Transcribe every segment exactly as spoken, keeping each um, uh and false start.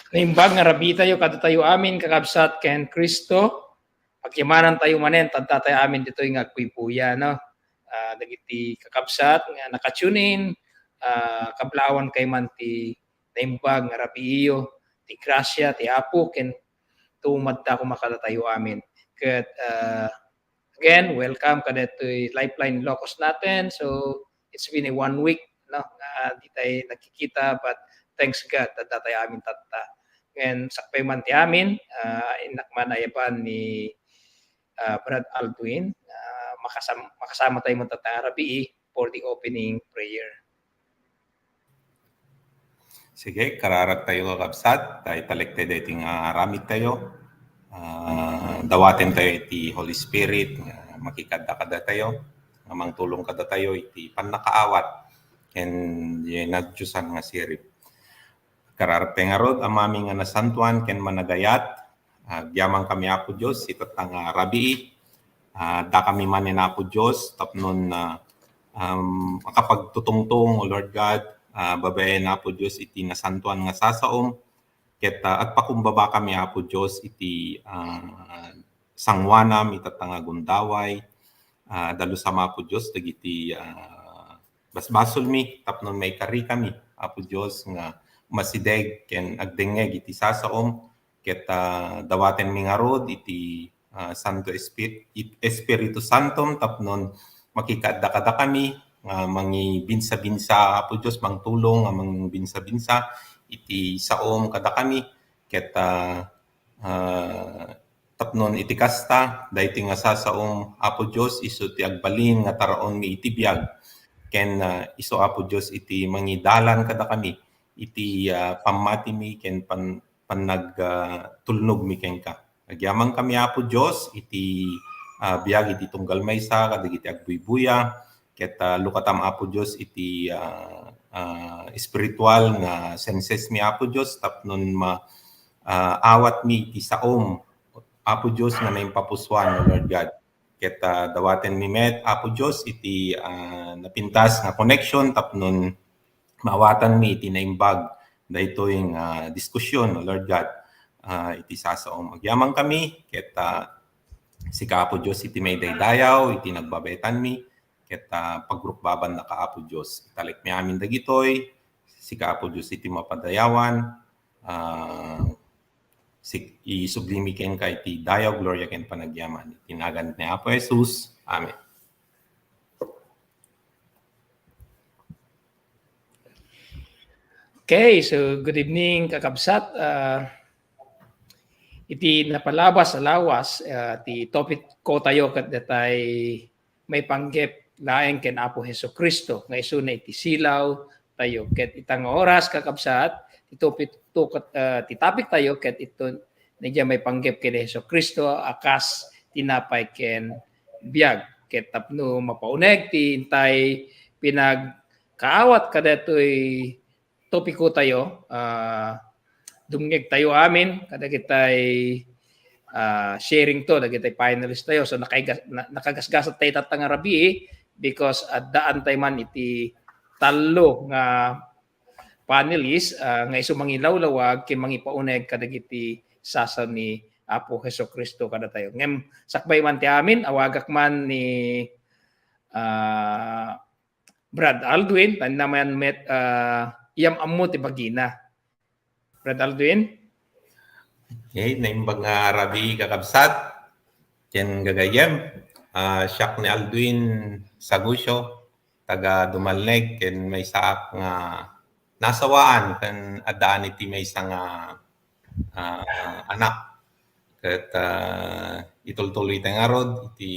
Naimbag nga rabii tayo kadatayo amin, kakabsat, ken Cristo. Pagyamanantayo manen, taddatay amin ditoy nga agpuypuya, no? Ah, dagiti kakabsat nga naka-tune in, ah, kablaawan kay man ti naimbag nga rabiiyo, ti grasia ti Apo, ken tumadda koma kadatayo amin. Ket, ah, again, welcome kadetoy Lifeline Ilocos natin. So, it's been a one week, no, nga di tayo nagkikita, but thanks God, taddatay amin tatta. Ken sakbay man ti amin, ah, innak man ayaban ni, ah, Brad Aldwin, ah, makasam-, makasama tayo man tatta nga rabii for the opening prayer. Sige, kararag tayo, kakabsat. Tayo talek tayo daytoy nga aramid tayo. Ah, dawaten tayo iti Holy Spirit nga makikadda kadatayo, nga mangtulong kadatayo iti pannakaawat ken dinadiosan nga sirib. Kararag tayo ngarud, Amami nga nasantuan ken managayat, agyamankami, Apo Dios, itatta nga rabii. Ah, dakami manen, Apo Dios, tapnon, ah, um, makapagtutungtong, O Lord God, ah, babaen, Apo Dios, iti nasantuan nga sasaom, ket, ah, agpakumbabakami, Apo Dios, iti, ah, sanguanam itatta nga gundaway. Ah, dalusam, Apo Dios, dagiti, ah, basbasolmi tapno maikarikami, Apo Dios, nga masideg ken agdengngeg iti sasaom, ket, ah, dawatenmi ngarud iti, ah, Santo Espi-, it-, Espiritu Santom tapnon makikadda kadakami nga mangibinsa-binsa, Apo Dios, mangtulong nga mangibinsa-binsa iti saom kadakami, ket, ah, ah, tapnon iti kasta, daytoy nga sasaom, Apo Dios, isu ti agbalin nga taraonmi iti biag, ken, ah, isu, Apo Dios, iti mangidalan kadakami iti, ah, pammatimi ken pan-, pannag-, ah, tulnogmi kenka. Agyamankami, Apo Dios, iti, ah, biag iti tunggal maysa kadagiti agbuybuya, ket, ah, lukatam, Apo Dios, iti, ah, ah, espiritual nga sensesmi, Apo Dios, tapnon ma-, ah, awatmi iti saom, Apo Dios, nga naimpapusuan, O Lord God. Ket, ah, dawatenmi met, Apo Dios, iti, ah, napintas nga connection tapnon maawatanmi iti naimbag daytoy nga diskusyon, O Lord God, ah, iti sasaom. Agyamankami, ket, ah, sika, Apo Dios, iti maidaydayaw iti nagbabaytanmi, ket, ah, pagrukbabannaka, Apo Dios. Italekmi amin dagitoy, sika, Apo Dios, iti mapadayawan, ah, sik-, isublimi kenka iti dayaw, gloria, ken panagyaman. Iti nagan ni Apo Jesus. Amen. Okay, so good evening, kakabsat. Ah, iti napalabas a lawas, ah, ti topic ko tayo ket datay maipanggep laeng ken Apo Jesu-Cristo nga isuna iti silaw tayo. Ket ita nga oras, kakabsat, ti topic to ket, ah, ti topic tayo ket ito, nadya maipanggep ken Jesu-Cristo a kas tinapay ken biag. Ket tapno mapauneg ti intay pinagkaawat kadatoy topiko tayo, ah, dumngeg tayo amin kadagitay, ah, sharing to, dagitay panelist tayo. So, nakaigas-, na-, nakagasgasat tayo tatta nga rabii because addaan tayo man iti tallo nga panelist, ah, nga isu mangilawlawag ken mangipauneg kadagiti sasaw ni Apo Jesu-Cristo kadatayo. Ngem sakbay man ti amin, awagak man ni, ah, Brad Aldwin, tan naman met, ah, iyam-ammo ti bagina. Brad Aldwin? Okay, naimbag nga rabii, kakabsat ken gagayyem. Ah, siak ni Aldwin Sagucio, taga Dumalneg, ken maysaak nga nasawaan ken addaan iti maysa nga, ah, anak. Ket, ah, itultuloy tayo ngarud iti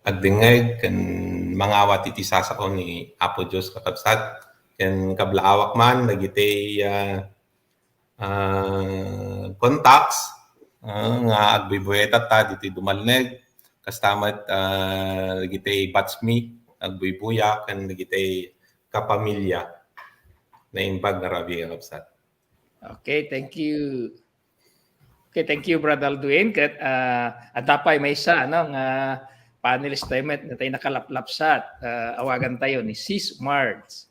agdengngeg ken mangawat iti sasao ni Apo Dios, kakabsat, ken kablaawak man dagiti, ah, ah, contacts, ah, nga agbuybuya tatta ditoy Dumalneg. Kasta met, ah, dagiti batchmi, agbuybuya, ken dagiti kapamilya. Naimbag nga rabii, kakabsat. Okay, thank you. Okay, thank you, Brad Aldwin. Ket, ah, adda pay maysa, no, nga panelist tayo met, natay nakalaplapsat. Ah, awagan tayo ni Sis Marge.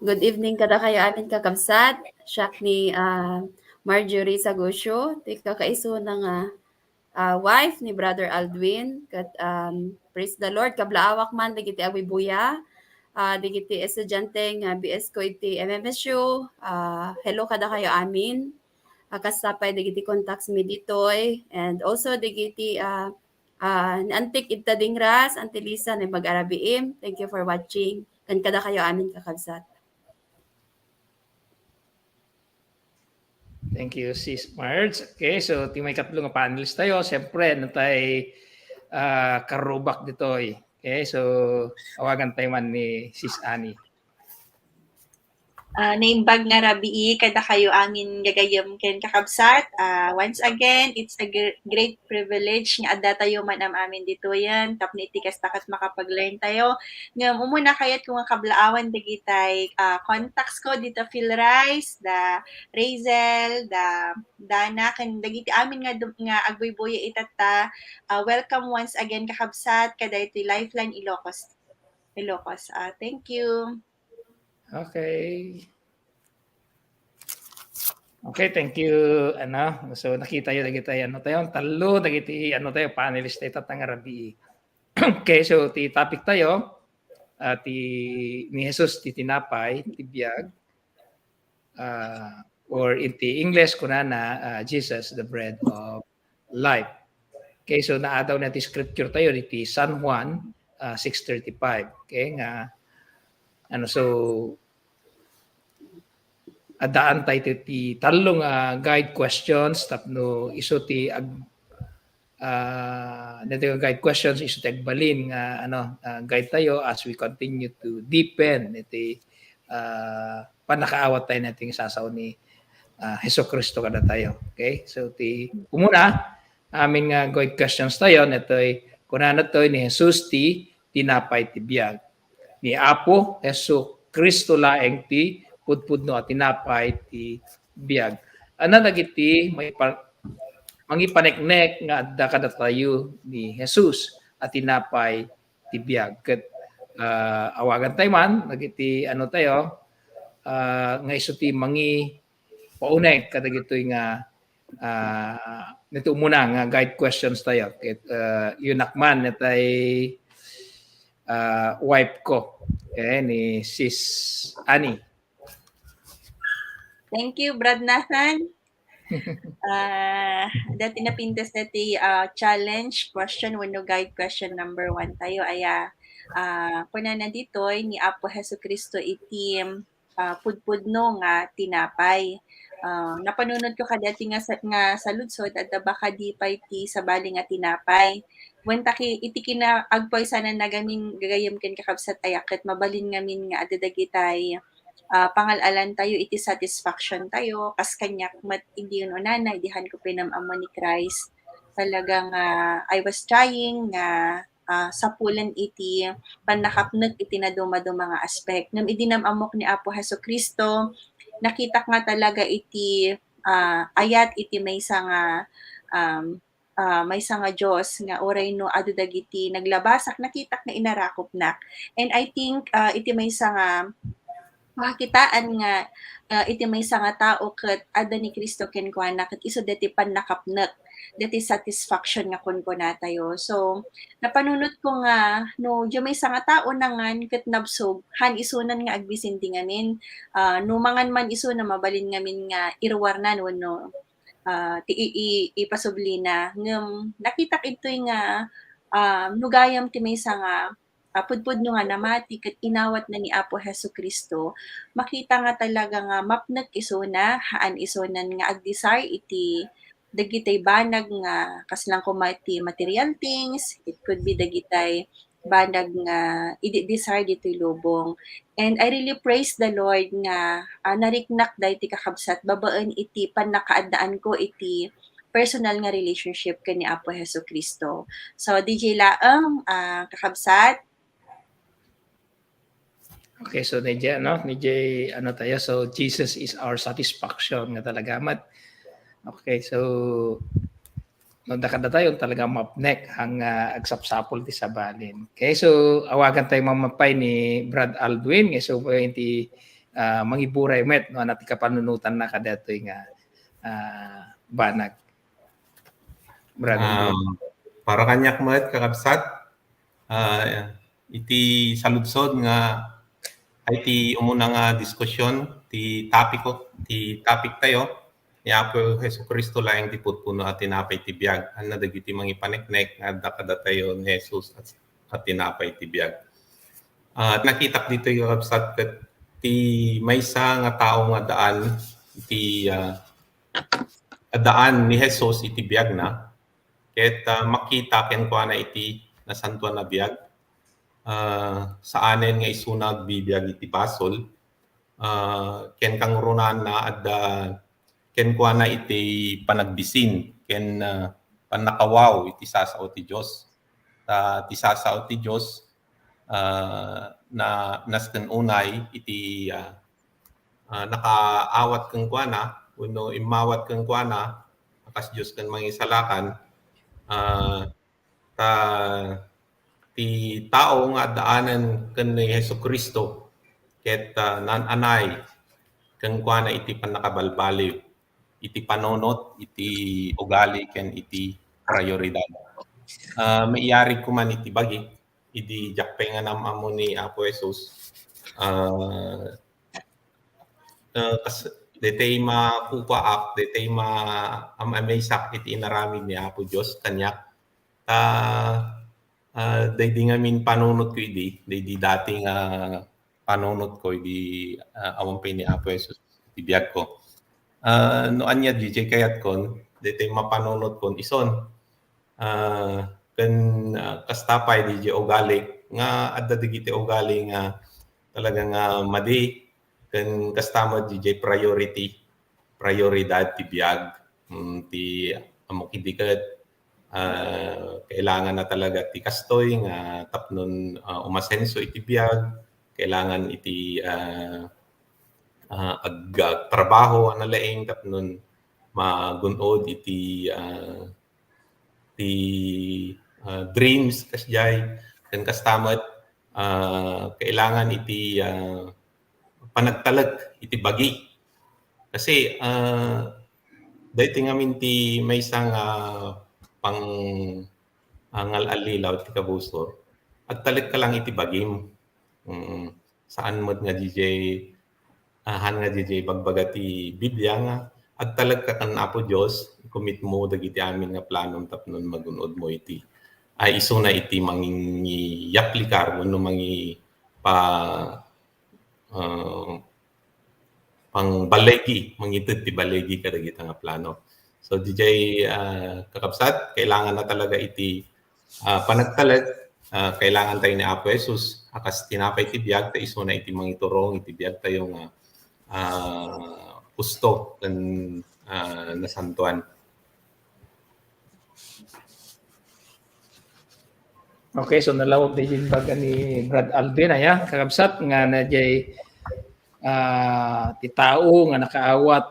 Good evening kadakayo amin, kakabsat. Siak ni, ah, Marjorie Sagusio, ti kakaisuna nga, ah, wife ni Brother Aldwin. Ket, um, praise the Lord, kablaawak man dagiti agbuybuya, ah, dagiti estudiante nga B S ko iti M M S U. Ah, hello kadakayo amin. Ah, kasta pay dagiti contacts mi ditoy, and also dagiti, ah, ah, ni Antik ita Dingras, Auntie Lisa, ni Mag-Arabiim. Thank you for watching. Ken kadakayo amin, kakabsat. Thank you, Sis Marge. Okay, so ti maikatlo nga panelist tayo, siyempre, natay, ah, karubak ditoy. Okay, so awagan tayo man ni Sis Annie. Ah, naimbag nga rabii kadakayo amin gagayyem ken kakabsat. Ah, once again, it's a gr- great privilege nga adda tayo man am-amin ditoyen tapno iti kasta ket makapag-learn tayo. Ngem umuna, kayatko nga kablaawan dagitay, ah, contacts ko dita Phil Rice, da Razel, da Dana, ken dagiti amin nga dum- nga agbuybuya itatta. Ah, welcome once again, kakabsat, kadaytoy Lifeline Ilocos. Ilocos. Ah, thank you. Okay. Okay, thank you. Ano, so nakita yo dagiti ano tayo, tallo dagiti ano tayo, panelist tayo, itatta nga rabii. Okay, so ti topic tayo, ah, ti ni Jesus ti tinapay ti biag, ah, or iti English kunana, ah, Jesus, the bread of life. Okay, so naadaw na ti scripture tayo diti San Juan, ah, six thirty-five. Okay, nga ano, so addaan tayo ti, ti tallo nga guide questions tapno isu ti ag, ah, dagiti nga guide questions isu ti agbalin nga ano, ah, guide tayo as we continue to deepen iti, ah, pannakaawat tayo iti sao ni, ah, Jesu-Cristo kadatayo. Okay? So ti umuna, amin nga guide questions tayo, daytoy kunana daytoy ni Jesus ti tinapay ti biag. Ni Apo Jesu-Cristo laeng ti pudpudno a tinapay ti biag. Ania dagiti maipa-, mangipaneknek nga adda kadatayo ni Jesus a tinapay ti biag? Ket, ah, awagan tayo man dagiti ano tayo, ah, nga isu ti mangipauneg kadagitoy nga, ah, daytoy umuna nga guide questions tayo. Ket, ah, iunak man daytay, ah, wife ko, okay, ni Sis Annie. Thank you, Brad Nathan. Ah, daytoy napintas daytoy, ah, challenge question wenno guide question number one tayo. Aya, ah, kunana ditoy, ni Apo Jesu-Cristo iti, ah, pudpudno nga tinapay. Ah, napanunotko kadaytoy nga sa-, nga saludsod, adda ba kadi pay ti sabali nga tinapay? Wen ta ki-, iti kinaagpaysanan na gamin gagayyem ken kakabsat, aya ket mabalin ngamin nga adda dagitay, ah, pangal-alan tayo iti satisfaction tayo, kas kaniak met idi ununana, idi haanko pinam-ammo ni Christ. Talaga nga, ah, I was trying nga, ah, sapulen iti pannakapnek iti nadumaduma nga aspek. Ngem idi nam-ammok ni Apo Jesu-Cristo, nakitak nga talaga iti, ah, ayat iti maysa nga, um, ah, maysa nga Dios nga uray no adu dagiti naglabasak, nakitak nga inarakupnak. And I think, ah, iti maysa nga makakitaan nga, ah, iti maysa nga tao ket adda ni Cristo kenkuana ket isu daytoy pannakapnek, daytoy satisfaction nga kunkunatayo. So, napanunotko nga no diay maysa nga tao nangan ket nabsog, haan isunan nga agbisindi ngamin. Ah, no mangan man isuna, mabalin ngamin nga iruarnan wenno, ah, ti i-, i-, ipasublina. Ngem nakitak ditoy nga, ah, no gayam ti maysa nga, ah, pudpudno nga namati ket inawatna ni Apo Jesu-Cristo, makita nga talaga nga mapnek isuna, haan isunan nga agdesire iti dagitay banag nga kasla koma ti material things, it could be dagitay banag nga idi-desire ditoy lubong. And I really praise the Lord nga, ah, nariknak daytoy kakabsat babaen iti pannakaaddaanko iti personal nga relationship ken ni Apo Jesu-Cristo. So, D J laeng, ah, kakabsat. Okay, so ni J, ano, ni J, ano tayo, so Jesus is our satisfaction nga talaga met. Okay, so no, dakada tayo talaga mapnek ang, ah, agsapsapul ti sabalin. Okay, so awagan tayo mamapay ni Brad Aldwin, nga so iti ah, mangiburay met no ania ti kapanunotanna kadaytoy nga, ah, banag. Brother Ah, Glenn. Para kaniak met, kakabsat, ah, iti saludsod nga ay ti umuna nga diskusyon, ti topic, ti topic tayo, ni Apo Jesu-Cristo laeng ti pudpuno a tinapay ti biag. Ania dagiti mangipaneknek nga adda kadatayo ni Jesus a, a tinapay ti biag. Ah, nakitak ditoy, kakabsat, ket ti maysa nga tao nga addaan iti, ah, addaan ni Jesus iti biagna, ket, ah, makita kenkuana iti nasantoan a biag. Ah, saanen nga isuna agbibiag iti basol. Ah, ken kangrunanna adda kenkuana iti panagbisin ken, ah, pannakawaw iti sasao ti Dios. Ta ti sasao ti Dios, ah, na, nasken unay iti, ah, ah, nakaawat kenkuana wenno immawat kenkuana a kas Dios ken Mangisalakan, ah, ta ti tao nga addaanen ken ni Jesu-Cristo ket, ah, naan-anay kenkuana iti pannakabalbaliw, iti panunot, iti ugali, ken iti prayoridad. Ah, maiyarig koman iti bagik, idi diak pay nga nam-ammo ni Apo Jesus, ah, ah, kas-, daytoy makupaak, daytoy ma-, am-amaysak iti inaramid ni Apo Dios kaniak. Ta, ah, daydi ngamin panunotko idi, daydi dati nga panunotko idi, ah, awan pay ni Apo Jesus iti biagko. Ah, no ania diay kayatkon, daytoy mapanunotkon ison. Ah, ken, ah, kasta pay diay ugali nga adda dagiti ugali nga talaga nga madi, ken kasta met diay priority, prioridad ti biag. Mm, ti ammok idi ket, ah, kailangan na talaga ti kastoy nga tapnon, ah, umasenso iti biag, kailangan iti, ah, ah, ag-, agtrabaho a nalaing tapnon magun-od iti, ah, ti, ah, dreams kasdiay, ken kasta met, ah, kailangan iti, ah, panagtalek iti bagi. Kasi, ah, daytoy ngamin ti maysa nga pang-, ah, ngal-allilaw ti kabusor. Agtalekka lang iti bagim. Mm. Saan met nga diay, ah, han nga diay ibagbaga ti Biblia nga agtalekka ken Apo Dios, ikumitmo dagiti amin nga planom tapno magun-odmo iti, ay, isuna iti mangiyaplikar wenno mangi-, pa-, ah, pangballigi, mangited ti balligi kadagita nga plano. So, diay, ah, kakabsat, kailangan na talaga iti, ah, panagtalek, ah, kailangan tayo ni Apo Jesus, a kas tinapay ti biag, ta isuna iti mangiturong iti biag tayo nga, ah, husto ken, ah, nasantuan. Okay, so nalawag diay imbaga ni Brad Alvin, aya, kakabsat, nga na diay, ah, ti tao nga nakaawat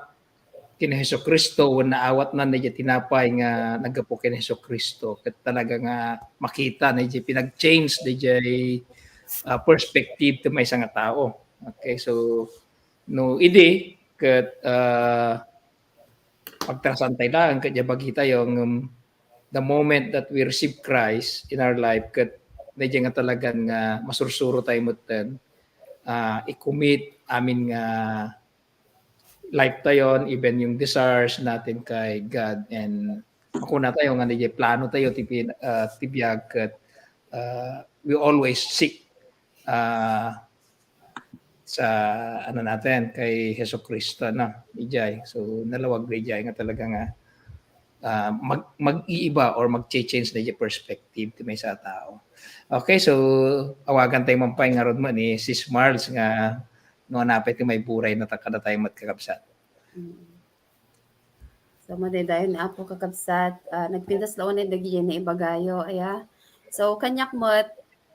ken Jesu-Cristo, wenno naawatna diay tinapay nga naggapu ken Jesu-Cristo. Ket talaga nga makita na diay pinag-change diay, ah, perspective ti maysa nga tao. Okay, so no idi ket, ah, pagtrasan tay laeng ket diay bagi tayo ngem the moment that we receive Christ in our life, ket diay nga talagan nga masursuro tayo metten, ah, i-commit amin nga life tayo, even yung desires natin kay God, and makuna tayo nga diay plano tayo ti pin-, ah, ti biag ket, ah, we always seek, ah, sa ano natin, kay Jesu-Cristo, no? Ijay. So, nalawag na ijay nga talaga nga, ah, mag-, mag-iiba or mag-change na yung perspective ti maysa a tao. Okay, so awagan tayo man pay ngarud mo ni Sis Marls nga no napay ti may buray na ta-, kada tayo met kakabsat. Mm. So, madaydayon, Apo, kakabsat, ah, nagpintas la unay dagiti naibagayo, aya. So, kaniak met,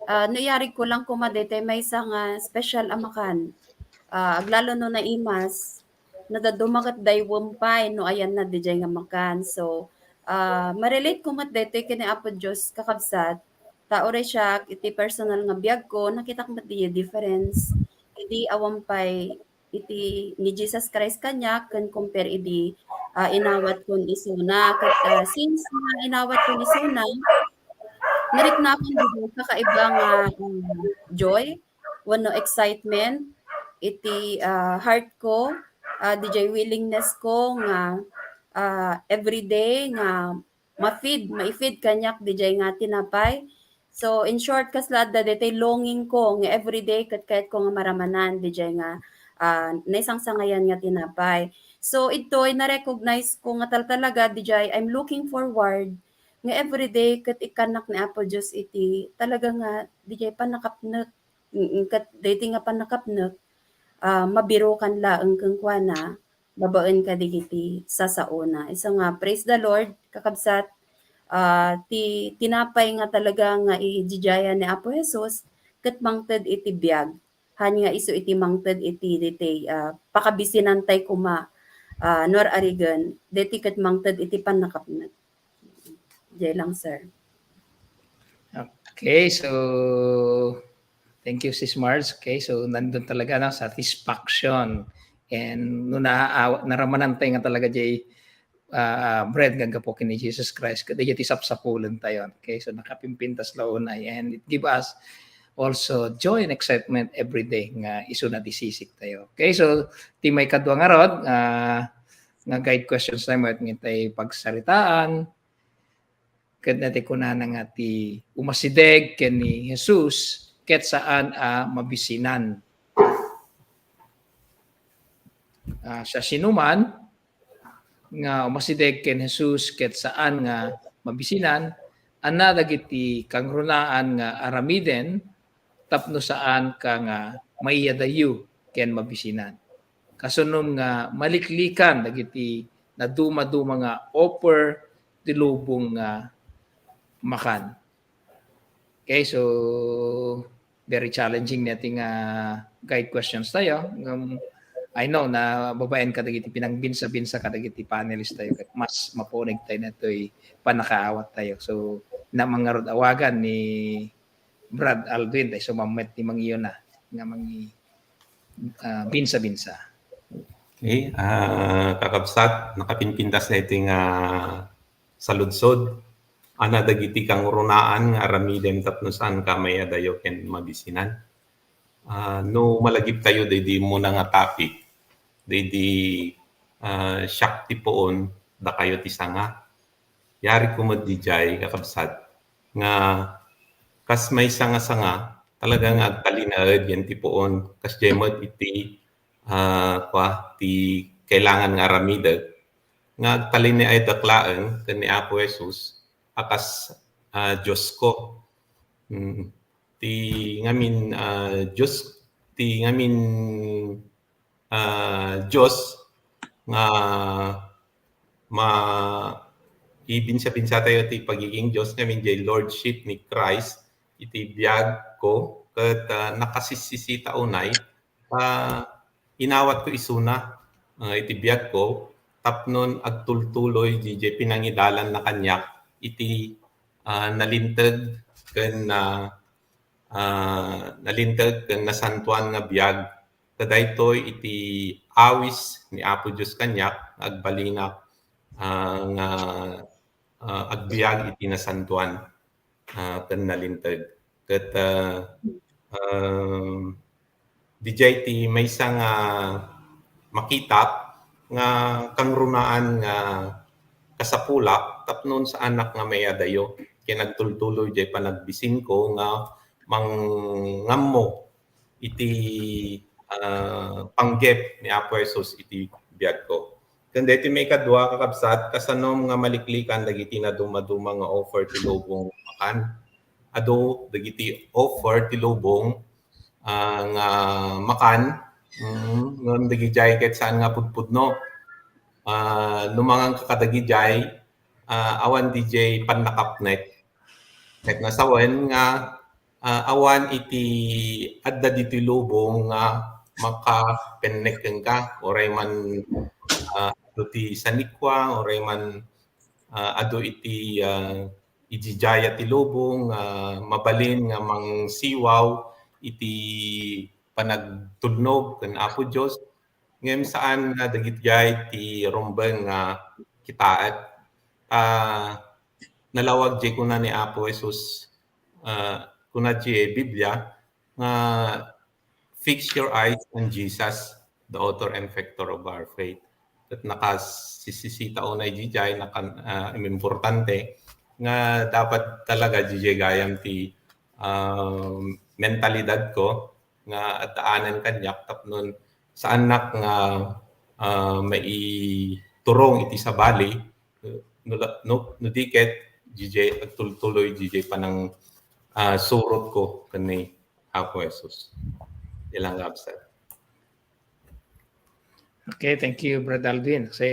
ah, no iyarig ko lang koma daytoy maysa nga special a makan. Ah, aglalo no naimas, no dadduma ket daywem pay no ayanna diay nga makan. So, ah, ma-relate ko met daytoy ken ni Apo Dios, kakabsat. Ta uray siak, iti personal nga biagko, nakitak met diay difference. Idi awan pay iti ni Jesus Christ kaniak ken compare idi, ah, inawat kon isuna. Ket, ah, since nga inawat kon isuna, nariknakan diay kakaiba nga, ah, joy wenno excitement iti, ah, heart ko, ah, diay willingness ko nga, ah, everyday nga ma-feed, mai-feed kaniak diay nga tinapay. So, in short, kasla adda daytoy longing ko nga everyday ket kayatko nga maramanan diay nga, ah, naisangsangayan nga tinapay. So, idtoy na-recognize ko nga tal-, talaga diay I'm looking forward nga everyday ket ikkannak ni Apo Dios iti talaga nga diay pannakapnek. Mm, ket daytoy nga pannakapnek, ah, mabirokan laeng kenkuana babaen kadagiti sasaona. Isu nga, praise the Lord, kakabsat, ah, ti tinapay nga talaga nga ididiayan ni Apo Jesus ket mangted iti biag. Haan nga isu iti mangted iti daytoy, ah, pakabisinantay koma, ah, no ar-arigen, daytoy ket mangted iti pannakapnek. Diay lang, sir. Okay, so thank you, Sis Mars. Okay, so nandun talaga, no, satisfaction. And no na, naramanantay nga talaga diay, ah, bread nga gapu ken ni Jesus Christ, ket diay ti sapsapulentayo. Okay, so nakapimpintas la unay, and it give us also joy and excitement every day nga isuna ti sisiktayo. Okay, so ti maikadua ngarud, ah, nga guide questions tayo, mayat nga itay pagsaritaan. Ket daytoy kunana nga ti umasideg ken ni Jesus ket saan a mabisinan. Ah, siasinoman nga umasideg ken Jesus ket saan nga mabisinan, adda dagiti kangrunaan nga aramiden tapno saan ka nga maiyadayo ken mabisinan. Kasano nga maliklikan dagiti nadumaduma nga offer ti lubong nga makan. Okay, so very challenging nga ti nga guide questions tayo. Um, I know na babaen kadagiti pinagbinsa-binsa kadagiti panelist tayo, ket mas mapuneg tayo daytoy pannakaawat tayo. So, na mangarud awagan ni Brad Aldwin, tay sumammet ti mangiuna nga mangi-, ah, binsa-binsa. Okay, ah, kakabsat, nakapimpintas na iti nga saludsod. Adda dagiti kangrunaan nga aramidem tapno saan ka maiyadayo ken mabisinan. Ah, no malagiptayo daydi umuna nga topic, daydi, ah, siak ti puon, dakayo ti sanga. Yari ko met diay, kakabsat, nga kas maysa nga sanga, talaga nga agtalinaed yan ti puon. Kas diay met iti, ah, kua, ti kailangan nga aramidek, nga agtalinaedak laeng ken ni Apo Jesus a kas, ah, Diosko. Mm. Ti ngamin, ah, Dios, ti ngamin, ah, Dios nga ma-, ibinsa-binsa tayo ti pagiging Dios ngamin diay lordship ni Christ iti biag ko, ket, ah, nakasisisita unay, ah, inawat ko isuna, ah, iti biag ko tapnon agtultuloy diay pinangidalanna kaniak iti, ah, nalinteg ken, ah, ah, nalinteg ken nasantoan nga biag. Kadaytoy iti awis ni Apo Dios kaniak nga agbalinak, ah, nga, ah, agbiag iti nasantoan, ah, ken nalinteg. Ket, ah, um, diay ti maysa nga makitak nga kangrunaan nga kasapulak tapno saanak nga maiyadayo ken agtultuloy diay panagbisinko nga mangammo iti, ah, panggep ni Apo Jesus iti biagko. Ken daytoy maikadua, kakabsat, kasanom nga maliklikan dagiti nadumaduma nga offer ti lubong makan? Adu dagiti offer ti lubong, ah, nga makan, mm, ngem dagidiay ket saan nga pudpudno. Ah, no manganka kadagidiay, ah, awan didiay pannakapnek. Ket nasawen nga, ah, awan iti adda ditoy lubong nga makapennek kenka, uray man, ah, adu ti sanikua, uray man, ah, adu iti, ah, ididiay ti lubong, ah, mabalin nga mangsiwaw iti panagtulnog ken Apo Dios, Ngem saan nga dagiti ti rumbeng nga kitaek. Ah, nalawag di kuna ni Apo Jesus, ah, kuna di Biblia nga, "Fix your eyes on Jesus, the author and perfecter of our faith." Ket nakasisisita unay di jay, nakan-, ah, importante nga dapat talaga di jay gayam ti, ah, mentalidad ko nga addaanen kaniak tapno saannak nga, ah, maiturong iti sabali, no, no, no di ket, di jay agtultuloy, di jay panang, ah, surot ko ken ni Apo Jesus. Di lang, Gab, sir. Okay, thank you, Brad Aldwin. Kasi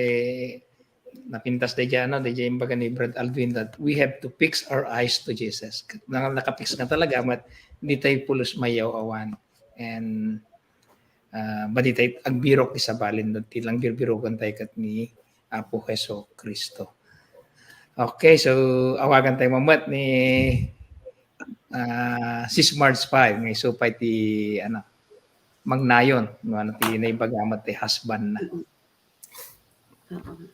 napintas da dyan, no? Da dyan yung baga ni Brad Aldwin that we have to fix our eyes to Jesus. Na, nakapix nga talaga, but hindi tayo pulos mayaw-awan. And, ah, ba di tayo agbirok di sabalin, ti lang birbirokan tayo kat ni Apo Jesu Cristo. Okay, so awagan tayo mamat ni, ah, Sis Marge pa, nga isu pay ti, ano, mangnayon, no, ano ti naibaga met ti husband na. Oo.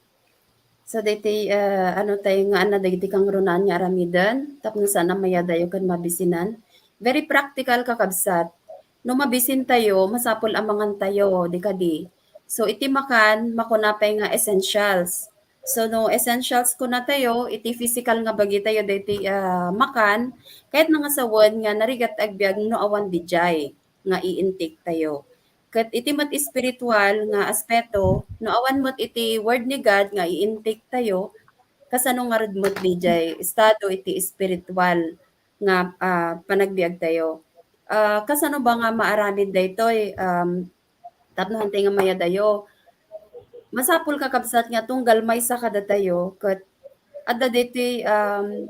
So, daytoy, ah, ano tayo nga, ano, dagiti kangrunaan nga aramiden, tapno saan a mayadayo ken mabisinan. Very practical, kakabsat. No mabisin tayo, masapul a mangan tayo, di kadi. So, iti makan, makuna pay nga essentials. So, no essentials kuna tayo, iti physical nga bagi tayo, daytoy, ah, makan, kayatna nga sawen nga narigat agbiag no awan di jay nga i-intake tayo. Ket iti met espiritual nga aspeto, no awan met iti Word ni God nga i-intake tayo, kasano ngarud met di jay estado iti espiritual nga, ah, panagbiag tayo? Ah, kasano ba nga maaramid daytoy, um, tapno hantay nga mayadayo? Masapul, kakabsat, nga tunggal maysa kadatayo ket adda daytoy, um,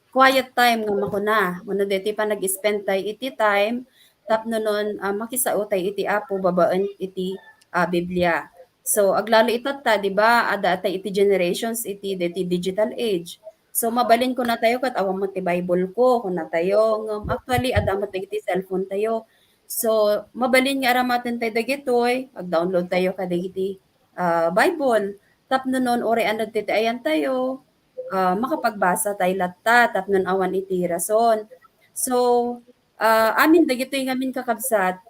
quiet time nga makuna, wenno daytoy panag-spend tay iti time tapno non, ah, makisao tay iti Apo babaen iti, ah, Biblia. So, aglalo itatta, di ba, adda tay iti generations iti daytoy digital age. So, mabalin kuna tayo ket awan met ti Bible ko, kuna tayo. Ngem actually, adda met dagiti cellphone tayo. So, mabalin nga aramaten tay dagitoy, mag-download tayo kadagiti, ah, Bible. Tapno non uray ania ti ayan tayo, ah, makapagbasa tay latta tapno awan iti rason. So, ah, amin dagitoy ngamin, kakabsat,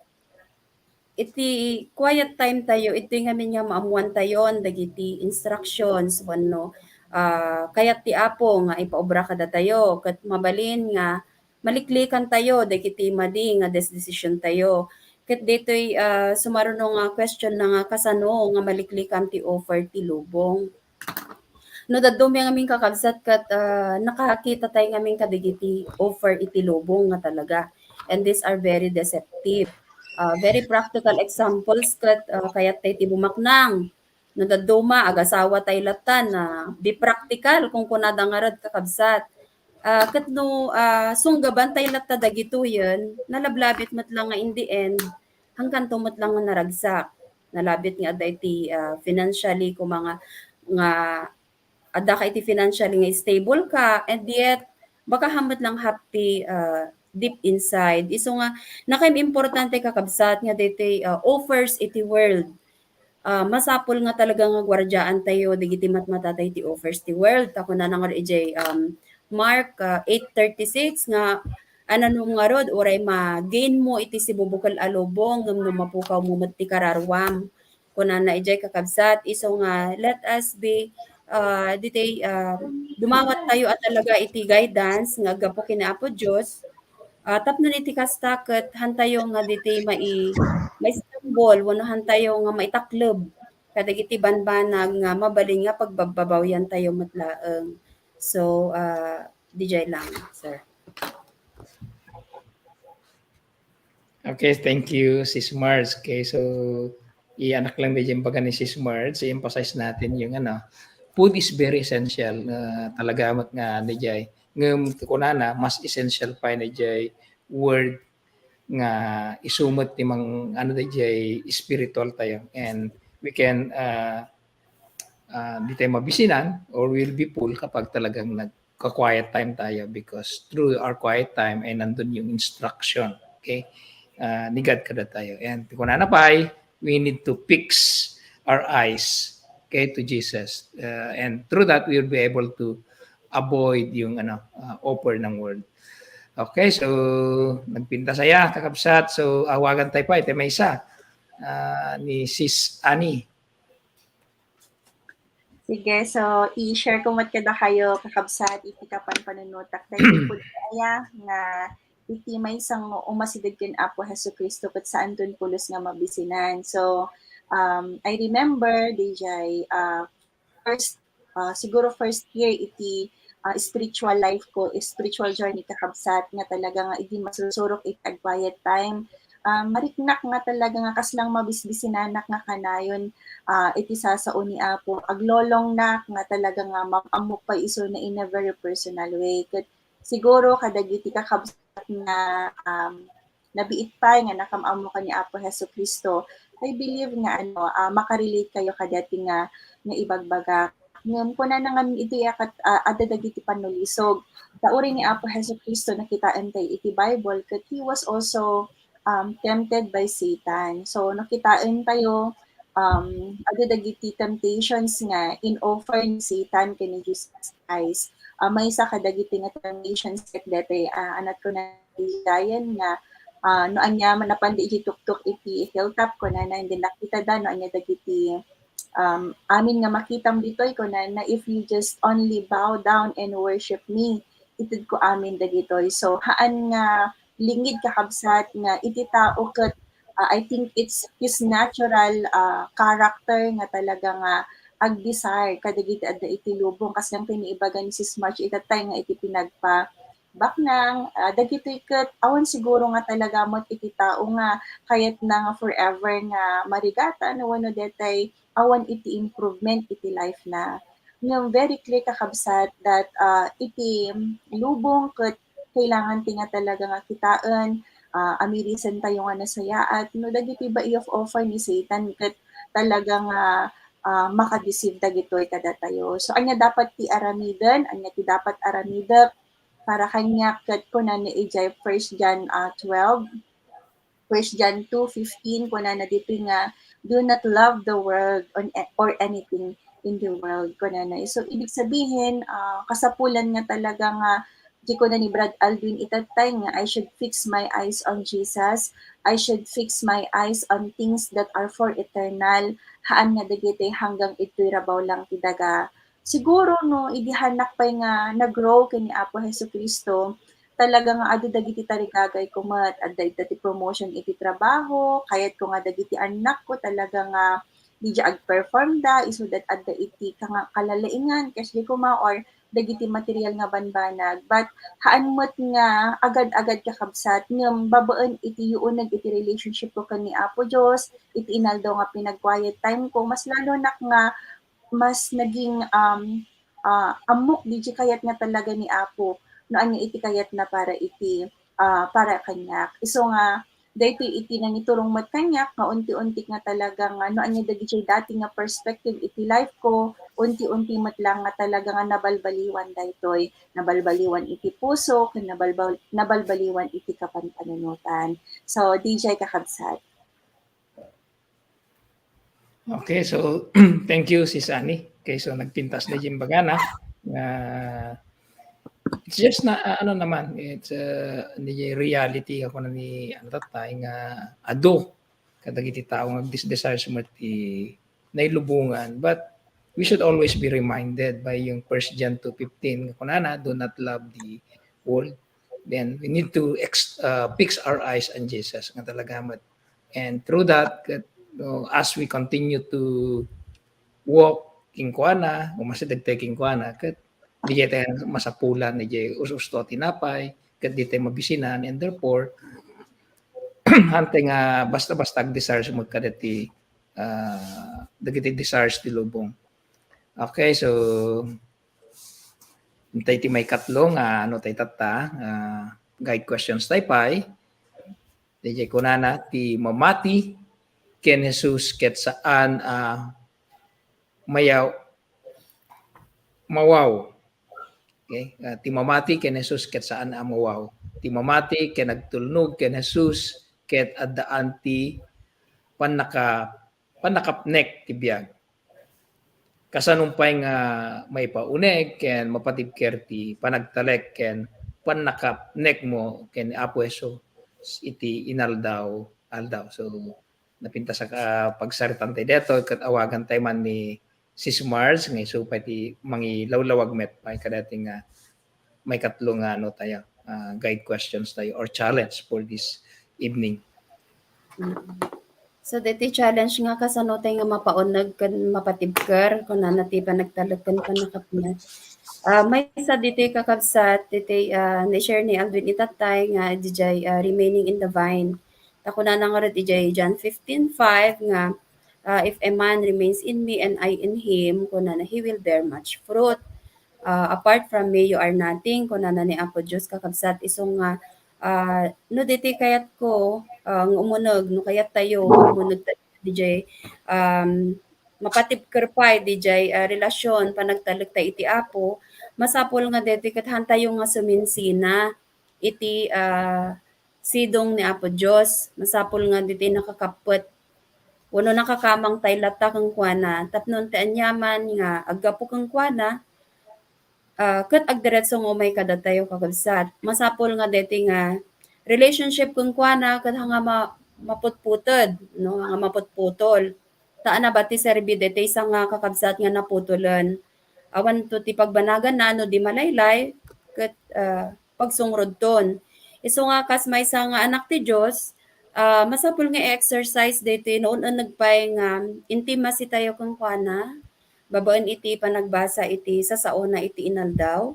iti quiet time tayo, iti ngamin nga maammuan tayon dagiti instructions wenno, ah, kayat ti Apo nga ipaobra kadatayo ket mabalin nga maliklikan tayo dagiti madi nga des-, decision tayo. Ket daytoy, ah, sumaruno nga question na nga, kasano nga maliklikan ti offer ti lubong? No dadduma ngamin, kakabsat, ket, ah, nakakita tayo ngamin kadagiti offer iti lubong nga talaga. And these are very deceptive. Ah, very practical examples ket, ah, kayat tayo ti bumaknang. No dadduma, agasawa tayo latta, ah, be practical, kunkunada ngarud, kakabsat. Ah, ket no, ah, sunggaban tayo latta dagitoyen, nalablabit met la nga in the end, hangkanto met la nga naragsak. Nalabit nga adda iti, ah, financially, koma nga, nga adda ka iti financially nga stable ka, and yet, baka ham met lang happy, ah, deep inside. Isu nga, nakaimportante, kakabsat, nga daytoy, ah, offers iti world. Ah, masapul nga talaga nga guardiaan tayo dagiti matmata tayo ti offers ti world. Ta kunana ngarud idiay, um, Mark, ah, eight thirty-six nga, "Ananom ngarud, uray ma-gain mo iti sibubukel a lubong, ngem no mapukawmo met ti kararuam." Kunana idiay, kakabsat, isu nga, let us be, ah, ditoy, ah, dumawat tayo a talaga iti guidance nga aggapu ken ni Apo Dios, ah, tapno iti kasta ket hantayo nga ditoy mai-, maisambol wenno hantayo nga maitakleb kadagiti banbanag nga mabalin nga pagbabbabawyan tayo met laeng. So, ah, didiay lang, sir. Okay, thank you, Sis Marge. Okay, so ianak lang din yung baga ni Sis Marge, i-emphasize natin yung ano, food is very essential. Ah, talaga met nga ano jay. Ngem kunana, mas essential pa na jay word nga isu met ti mang-, ano, dayjay spiritual tayo. And we can, ah, ah, di tayo mabisinan or will be full kapag talagang nagka-quiet time tayo, because through our quiet time ay nandun yung instruction, okay? Ah, ni God kada tayo. And kunana pay, we need to fix our eyes, okay, to Jesus. Uh, and through that, we will be able to avoid yung ano, uh, offer ng world. Okay, so nagpintas aya, kakabsat. So awagan tayo pa, iti maysa, uh, ni Sis Annie. Sige, so i-share ko met kadakayo, kakabsat, iti kapan panunotak. Dahil po aya nga iti maysa nga umasideg ken Apo Jesu-Cristo ket saanton pulos nga mabisinan. So, um, I remember, D J, uh, first, uh, siguro first year iti, uh, spiritual life ko, spiritual journey, kakabsat, nga talaga nga idi masursurok iti quiet time, ah, mariknak nga talaga nga kasla mabisbisinanak nga kanayon, ah, iti sasao ni Apo. Aglolongnak nga talaga nga mam-ammok pay isuna in a very personal way. Ket siguro kadagiti kakabsat nga, um, nabiit pay nga nakam-ammo ken ni Apo Jesu-Cristo, I believe nga ano, ah, makarelate kayo kadati nga, nga ibagbagak. Ngem kunana ngamin iti akat, ah, adda dagiti pannulisog. Ta uray ni Apo Jesu-Cristo nakitaen tayo iti Bible, ket he was also, um, tempted by Satan. So, nakitaen tayo, um, adda dagiti temptations nga in-offer ni Satan ken ni Jesus Christ. Ah, maysa kadagiti nga temptations ket daytoy, ah, anat ko na Dayan nga, ah, no ania man napan di iti tuktok iti hilltop, kunana, and then nakita da no ania dagiti, um, amin nga makitam ditoy, kunana, "If you just only bow down and worship me, ited ko amin dagitoy." So, haan nga lingid, kakabsat, nga iti tao ket, ah, I think it's his natural, ah, character nga talaga nga agdesire kadagiti adda iti lubong. Kas lang ti naibaga ni Sis March itatay nga iti pinagpa baknang, ah, dagitoy ket awan siguro nga talaga met iti tao nga kayatna nga forever nga marigatan wenno detay awan iti improvement iti life na. Ngem very clear, kakabsat, that, ah, iti lubong ket kailangan ti nga talaga nga kitaen, ah, amirisen tayo nga nasayaat no dagiti bai of offer ni Satan ket talaga nga, ah, makadeceive dagitoy kadatayo. So, ania dapat ti aramiden? Ania ti dapat aramidek? Para kaniak ket kunana idiay First John, ah, twelve, First John two fifteen, kunana ditoy nga, "Do not love the world on, or anything in the world," kunana. So, ibig sabihin, ah, kasapulan nga talaga nga, di kuna ni Brad Alvin itatay nga, "I should fix my eyes on Jesus. I should fix my eyes on things that are for eternal." Haan nga dagiti hanggang itoy rabaw lang ti daga. Siguro no idi hanak pay nga nag-grow ken ni Apo Jesu-Cristo, talaga nga adu dagiti tarigagay ko met, adda ita ti promotion iti trabaho, kayat ko nga dagiti annak ko talaga nga didiay agperform da, isu dat adda iti kanga-, kalalaingan, kas di kuma, or dagiti material nga banbanag. But haan met nga agad-agad, kakabsat, ngem babaen iti yuuneg iti relationship ko ken ni Apo Dios, iti inaldaw nga pinag-quiet time ko, mas lalo nak nga mas naging, um, ah, ammok didiay kayat nga talaga ni Apo no ania iti kayatna para iti, ah, para kaniak. Isu nga daytoy iti nangiturong met kaniak nga unti-unti nga talaga nga no ania dagidiay dati nga perspective iti life ko, unti-unti met lang nga talaga nga nabalbaliwan daytoy. Nabalbaliwan iti puso, ken nabalbal-, nabalbaliwan iti kapanpanunotan. So, didiay, kakabsat. Okay, so thank you, Sis Annie. Okay, so nagpintas na yung bagana. Uh, it's just na, uh, ano naman, it's, uh, the reality ako na ni, ano, tatay nga adu kadagiti tao nga agdesire met ti nailubongan. But we should always be reminded by yung First John two fifteen nga kunana, "Do not love the world." Then we need to ex-, uh, fix our eyes on Jesus nga talaga met. And through that, ket, no, as we continue to walk kenkuana, umasideg tayo kenkuana, ket diay tayo masapulan, diay us-usto a tinapay, ket diay tayo mabisinan, and therefore, hantay nga basta-basta agdesire met kadagiti, ah, dagiti desires ti lubong. Okay, so, intay ti maikatlo nga ano tayo tatta, ah, guide questions tayo pay. Diay kunana, ti mamati ken Jesus ket saan a mayaw-, mawaw. Okay? Ah, ti mamati ken Jesus ket saan a mawaw. Ti mamati ken agtulnog ken Jesus ket addaan ti, pannaka-, pannakapnek ti biag. Kasano pay nga maipauneg ken mapatibker ti panagtalek ken pannakapnekmo ken ni Apo Jesus iti inaldaw-aldaw. So, napintas a, ah, pagsaritaan tayo dito, ket awagan tayo man ni Sis Mars, nga isu pay ti mangilawlawag met pay kadati nga maikatlo nga ano tayo, ah, guide questions tayo or challenge for this evening. Mm. So, diti challenge nga kasano tayo nga mapauneg ken mapatibker, kunana ti panagtalek ken pannakapnek. Ah, maysa diti kakabsat, diti, ah, ni-share ni Alvin itatay nga dijay, ah, remaining in the vine. Ta kunana ngarud ijay John fifteen five nga, ah, "If a man remains in me and I in him," kunana, "he will bear much fruit. Ah, apart from me, you are nothing," kunana ni Apo Dios, kakabsat. Isu nga, ah, no diti kayatko, ah, nga umuneg, no kayat tayo nga umuneg tayo dijay, um, mapatibker pay dijay, ah, relasyon, panagtalek tayo iti Apo, masapul nga deti ket han tayo nga suminsina iti, ah, sidong ni Apo Dios. Masapul nga ditoy nakakappet wenno nakakamang tay latta kenkuana tapno ti aniaman nga aggapu kenkuana, ah, ket agdiretso nga umay kadatayo, kakabsat. Masapul nga deti nga relationship kenkuana ket nga ma-, maputputed, no, nga maputputol. Ta ania ba ti serbi deti sa nga kakabsat nga naputolen? Awan to ti pagbanaganna no di malaylay ket, ah, pagsungrodton. Isu nga kas maysa nga anak ti Dios, ah, masapul nga i-exercise daytoy no un-uneg pay nga intimacy tayo kenkuana babaen iti panagbasa iti sasaona iti inaldaw.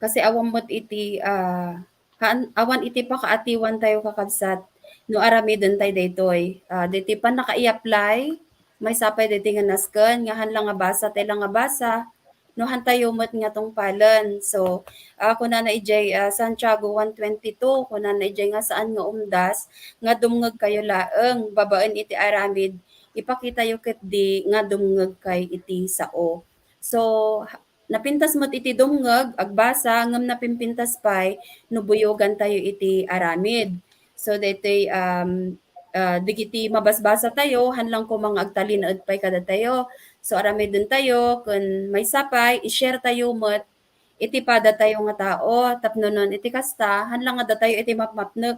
Kasi awan met iti, ah, haan-, awan iti pakaatiwan tayo, kakabsat, no aramiden tayo daytoy. Ah, daytoy pannakaiapply, maysa pay daytoy nga nasken, nga han la nga basa, tay la nga basa, no han tayo met nga tungpalen. So, ah, kunana ijay, ah, Santiago one twenty-two, kunana ijay nga saan nga umdas, nga dumngegkayo laeng, babaen iti aramid, ipakitayo ketdi nga dumngegkay iti sao. So, napintas met iti dumngeg, agbasa, ngem napimpintas pay no buyogan tayo iti aramid. So, daytoy, um, ah, dagiti mabasbasa tayo, han lang koma nga agtalinaed pay kadatayo. So, aramiden tayo, ken maysa pay, i-share tayo met iti padatayo nga tao, tapno non iti kasta, han lang nga datayo iti mapmapnek.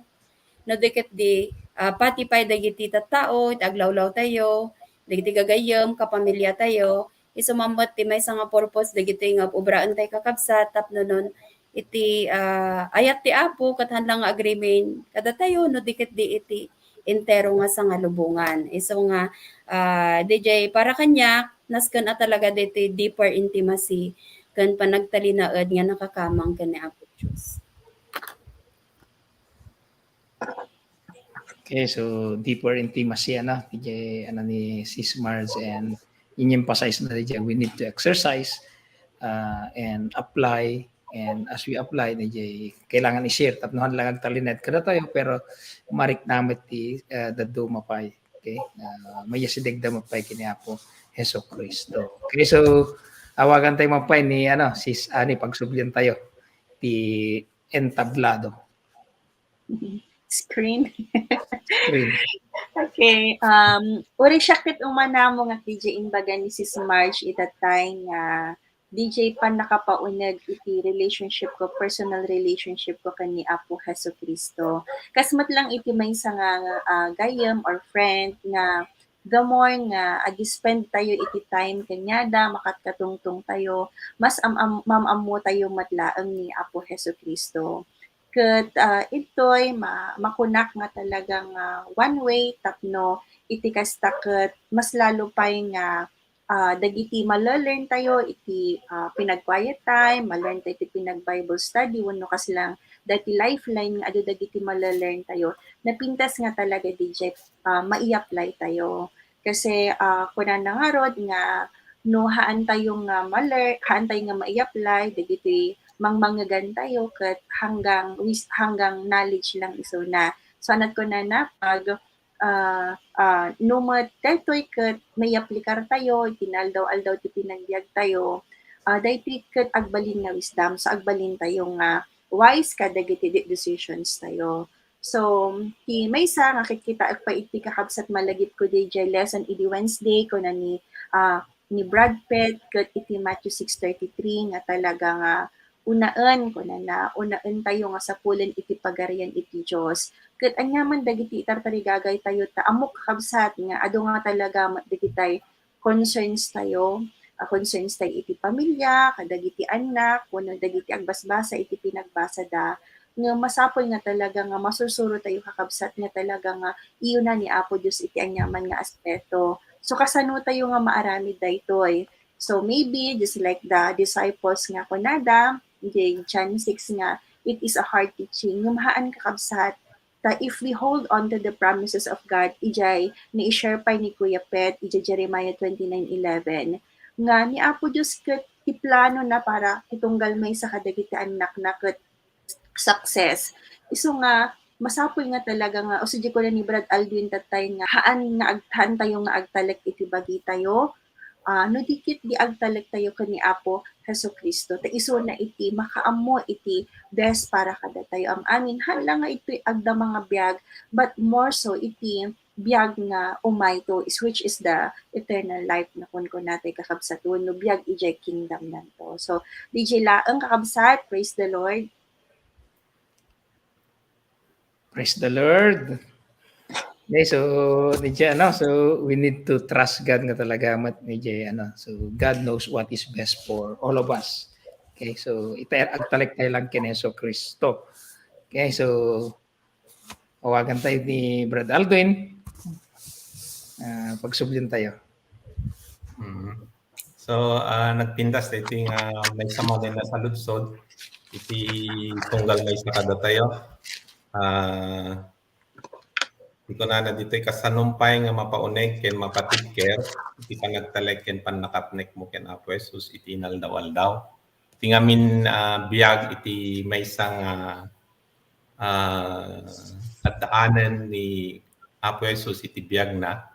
No di ketdi, ah, pati pay dagiti tattao, iti aglawlaw tayo, dagiti gagayyem, kapamilya tayo, isu man met ti maysa nga purpose dagiti nga ub-obraen tay kakabsat tapno non iti, ah, ayat ti Apo ket han lang nga agrimen kadatayo no di ketdi iti entero nga sangalubongan. Isu nga, ah, dijay para kaniak, nasken a talaga diti deeper intimacy ken panagtalinaed nga nakakamang ken ni Apo Dios. Okay, so deeper intimacy, ano, dijay, ano, ni Sis Mars, and in-emphasize na dijay, we need to exercise, uh, and apply, and as we apply, dijay, kailangan i-share, tapno han lang agtalinaed kadatayo, pero marikna met ti, uh, dadduma pay, okay? Uh, mayasidegda met pay ken ni Apo Jesu Cristo. Okay, so awagan tayo man pay ni, ano, Sis Annie, pagsublian tayo ti entablado. Screen. Screen. Okay, um, uri siak ket umanamo nga dijay imbaga ni Sis Marge itatay nga dijay pannakapauneg iti relationship ko, personal relationship ko ken ni Apo Jesu-Cristo. Kas met lang iti maysa nga, ah, gayyem or friend nga the more nga ag-spend tayo iti time kaniada, makatkatungtong tayo, mas am-, am-, maam-ammo tayo met laeng ni Apo Jesu-Cristo. Ket, ah, intoy ma-, makunak nga talagang, ah, one way tapno iti kasta ket mas lalo pay nga, ah, dagiti ma-learn tayo iti, ah, pinag-quiet time, ma-learn tayo iti pinag-Bible study, wenno kaslang dati lifeline nga adu dagiti ma-learn tayo. Napintas nga talaga dijay, ah, mai-apply tayo. Kasi, ah, kunana ngarud nga no haan tayo nga ma-learn, haan tayo nga mai-apply dagiti mangmangegan tayo ket hanggang wis-, hanggang knowledge lang isuna. So, anat kunana, pag, ah, ah, no met daytoy ket mai-applikar tayo iti naaldaw-aldaw ti pinagbiag tayo, ah, daytoy ket agbalin nga wisdom. So, agbalin tayo nga wise kadagiti de-, decisions tayo. So, ti maysa nga kitkitaek pay iti kakabsat malagipko diay lesson idi Wednesday, kuna ni, ah, ni Brad Pitt ket iti Matthew six thirty-three nga talaga nga unaen, kunana, unaentayo nga sapulen iti Pagarian iti Dios. Ket aniaman dagiti itartarigagaytayo ta ammok, kakabsat, nga adu nga talaga met dagitay concerns tayo, ah, concerns tayo iti pamilya, kadagiti annak, wenno dagiti agbasbasa iti pinagbasada, nga masapul nga talaga nga masursuro tayo, kakabsat, nga talaga nga iyuna ni Apo Dios iti aniaman nga aspeto. So, kasano tayo nga maaramid daytoy? So, maybe, just like the disciples nga kunada, di John six nga, it is a hard teaching. Ngem haan, kakabsat, ta if we hold on to the promises of God, ijay nai-share pay ni Kuya Pet, ijay Jeremiah twenty-nine eleven, nga ni Apo Dios ket ti planona para ti tunggal maysa kadagiti annakna ket success. Isu nga masapul nga talaga nga, usa diay kuna ni Brad Aldwin that time nga, haan nga ag-, haantayo nga agtalek iti bagitayo, ah, no di ket di agtalektayo ken ni Apo Jesu-Cristo. Ta isuna iti makaammo iti best para kadatayo. Am-amin, haan la nga iti agdama nga biag, but more so iti biag nga umay to is, which is the eternal life nga kunkunatayo, kakabsat, wenno biag idiay kingdom nanto. So, diay laeng, kakabsat, praise the Lord. Praise the Lord. Okay, so, diay, ano, so we need to trust God nga talaga met, diay, ano, so God knows what is best for all of us. Okay, so ita-, agtalektayo lang ken Jesu-Cristo. Okay, so awagan tayo ni Brad Aldwin. Ah, pagsublin tayo. Mhm. So, ah, nagpintas daytoy nga maysa manen a saludsod iti tunggal maysa kadatayo. Ah, iti kunana ditoy, kasano pay nga mapauneg ken mapatibker iti panagtalek ken pannakapnekmo ken Apo Jesus iti inaldaw-aldaw? Iti ngamin, ah, biag iti maysa nga, ah, addaanen ni Apo Jesus iti biagna,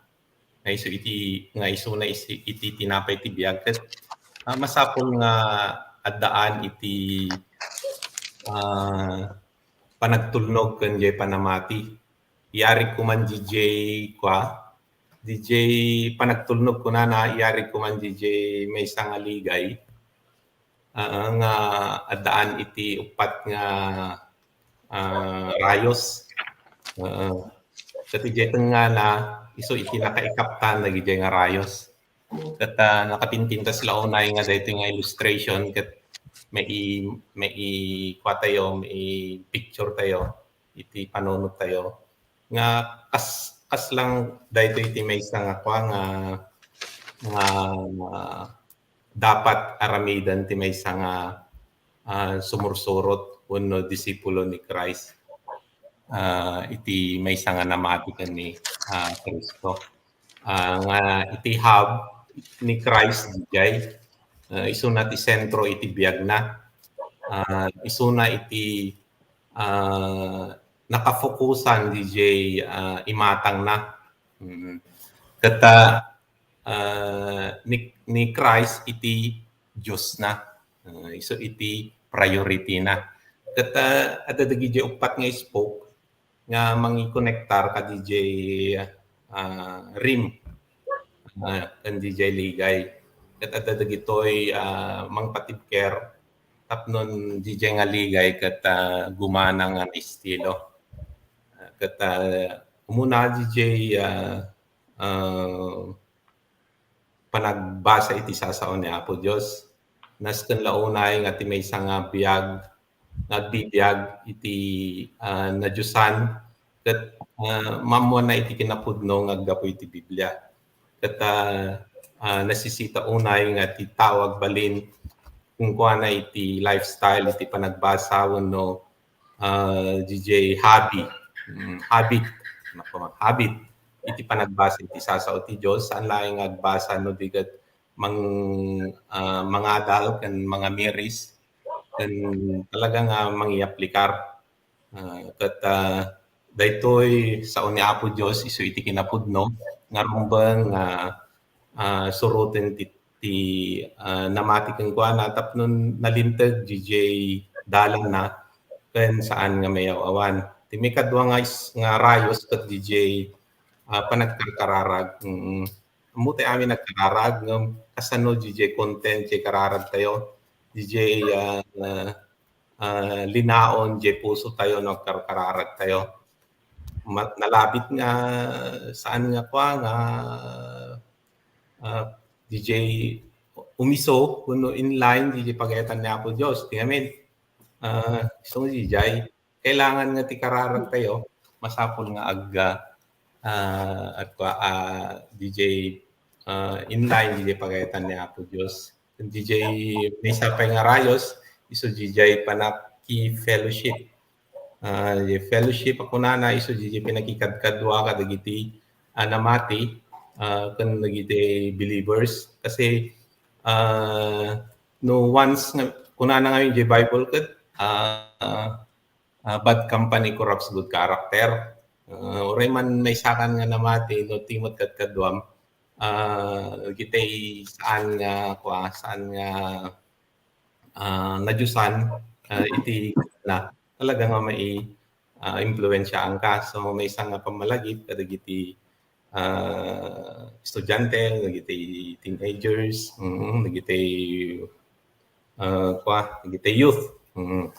nga isu iti, nga isuna isi-, iti tinapay ti biag, ket, ah, masapul nga addaan iti, ah, panagtulnog ken diay panamati. Iyarig ko man diay kua, diay panagtulnog kunana, iyarig ko man diay maysa nga ligay, ah, nga addaan iti uppat nga, ah, rayos. Ah, ket idiay tengngana, isu iti nakaikaptan dagidiay nga rayos. Ket, ah, nakapinpintas la unay nga daytoy nga illustration ket mai-, mai-, kuatayo, mai-picture tayo iti panunot tayo nga kas-, kas lang daytoy ti maysa nga kua nga, nga dapat aramiden ti maysa nga, ah, sumursurot wenno disipulo ni Christ, ah, iti maysa nga namati ken ni, ah, Cristo. Ah, nga iti hub ni Christ diay, ah, isuna ti sentro iti biagna. Ah, isuna iti, ah, nakafokusan diay, ah, imatangna. Mm. Ket, ah, ah, ni, ni Christ iti Diosna. Ah, isu iti priority na. Ket, ah, adda dagidiay uppat nga spoke nga mangikonektar kadidiay, ah, rim, ah, ken didiay ligay. Ket adda dagitoy, ah, mangpatibker tapno didiay nga ligay ket, ah, gumana nga estilo. Ah, ket, ah, umuna didiay, ah, ah, panagbasa iti sasao ni Apo Dios. Nasken la unay nga ti maysa nga biag nga agbibiag iti, ah, nadiosan ket, ah, maammoanna iti kinapudno nga aggapu iti Biblia. Ket, ah, ah, nasisita unay nga ti tao agbalin kenkuana iti lifestyle, iti panagbasa wenno, ah, didiay hobby, mm, habit, nako, habit iti panagbasa iti sasao ti Dios, saan laeng nga agbasa no di ket mang-, ah, mangadal ken mangamiris ken talaga nga mangiaplikar. Ah, ket, ah, daytoy sao ni Apo Dios isu iti kinapudno nga rumbeng nga, ah, suroten ti, ti, ah, namati kenkuana tapno nalinteg didiay dalanna ken saan nga mayaw-awan. Ti maikadua nga is-, nga rayos ket diay, ah, panagkarkararag. Mm. Ammo tay amin nagkararag, ngem kasano diay content diay kararag tayo? Diay, ah, ah, linaon diay puso tayo no agkarkararag tayo. Ma-, nalabit nga saan nga kua nga, ah, diay umiso wenno in line diay pagayatan ni Apo Dios. Ti ngamin, ah, isu nga diay, kailangan nga ti kararag tayo, masapul nga ag-, ah, at kua, ah, diay, ah, in line diay pagayatan ni Apo Dios. Diay maysa pay nga rayos, isu diay panaki-fellowship. Ah, diay fellowship a kunana, isu diay panakikadkadua kadagiti, ah, namati, ah, ken dagiti believers. Kasi, ah, no once nga, kunana ngamin diay Bible ket, ah, ah, "Bad company corrupts good character." Ah, uray man maysakan nga namati, no, ti met kadkaduam, ah, dagiti saan nga, kua, saan nga, ah, nadiosan, ah, iti na, talaga nga mai-, ah, impluensiaanka. So, maysa nga pammalagip kadagiti, ah, estudiante, dagiti teenagers, mm, dagiti, ah, kua, dagiti youth. Mm.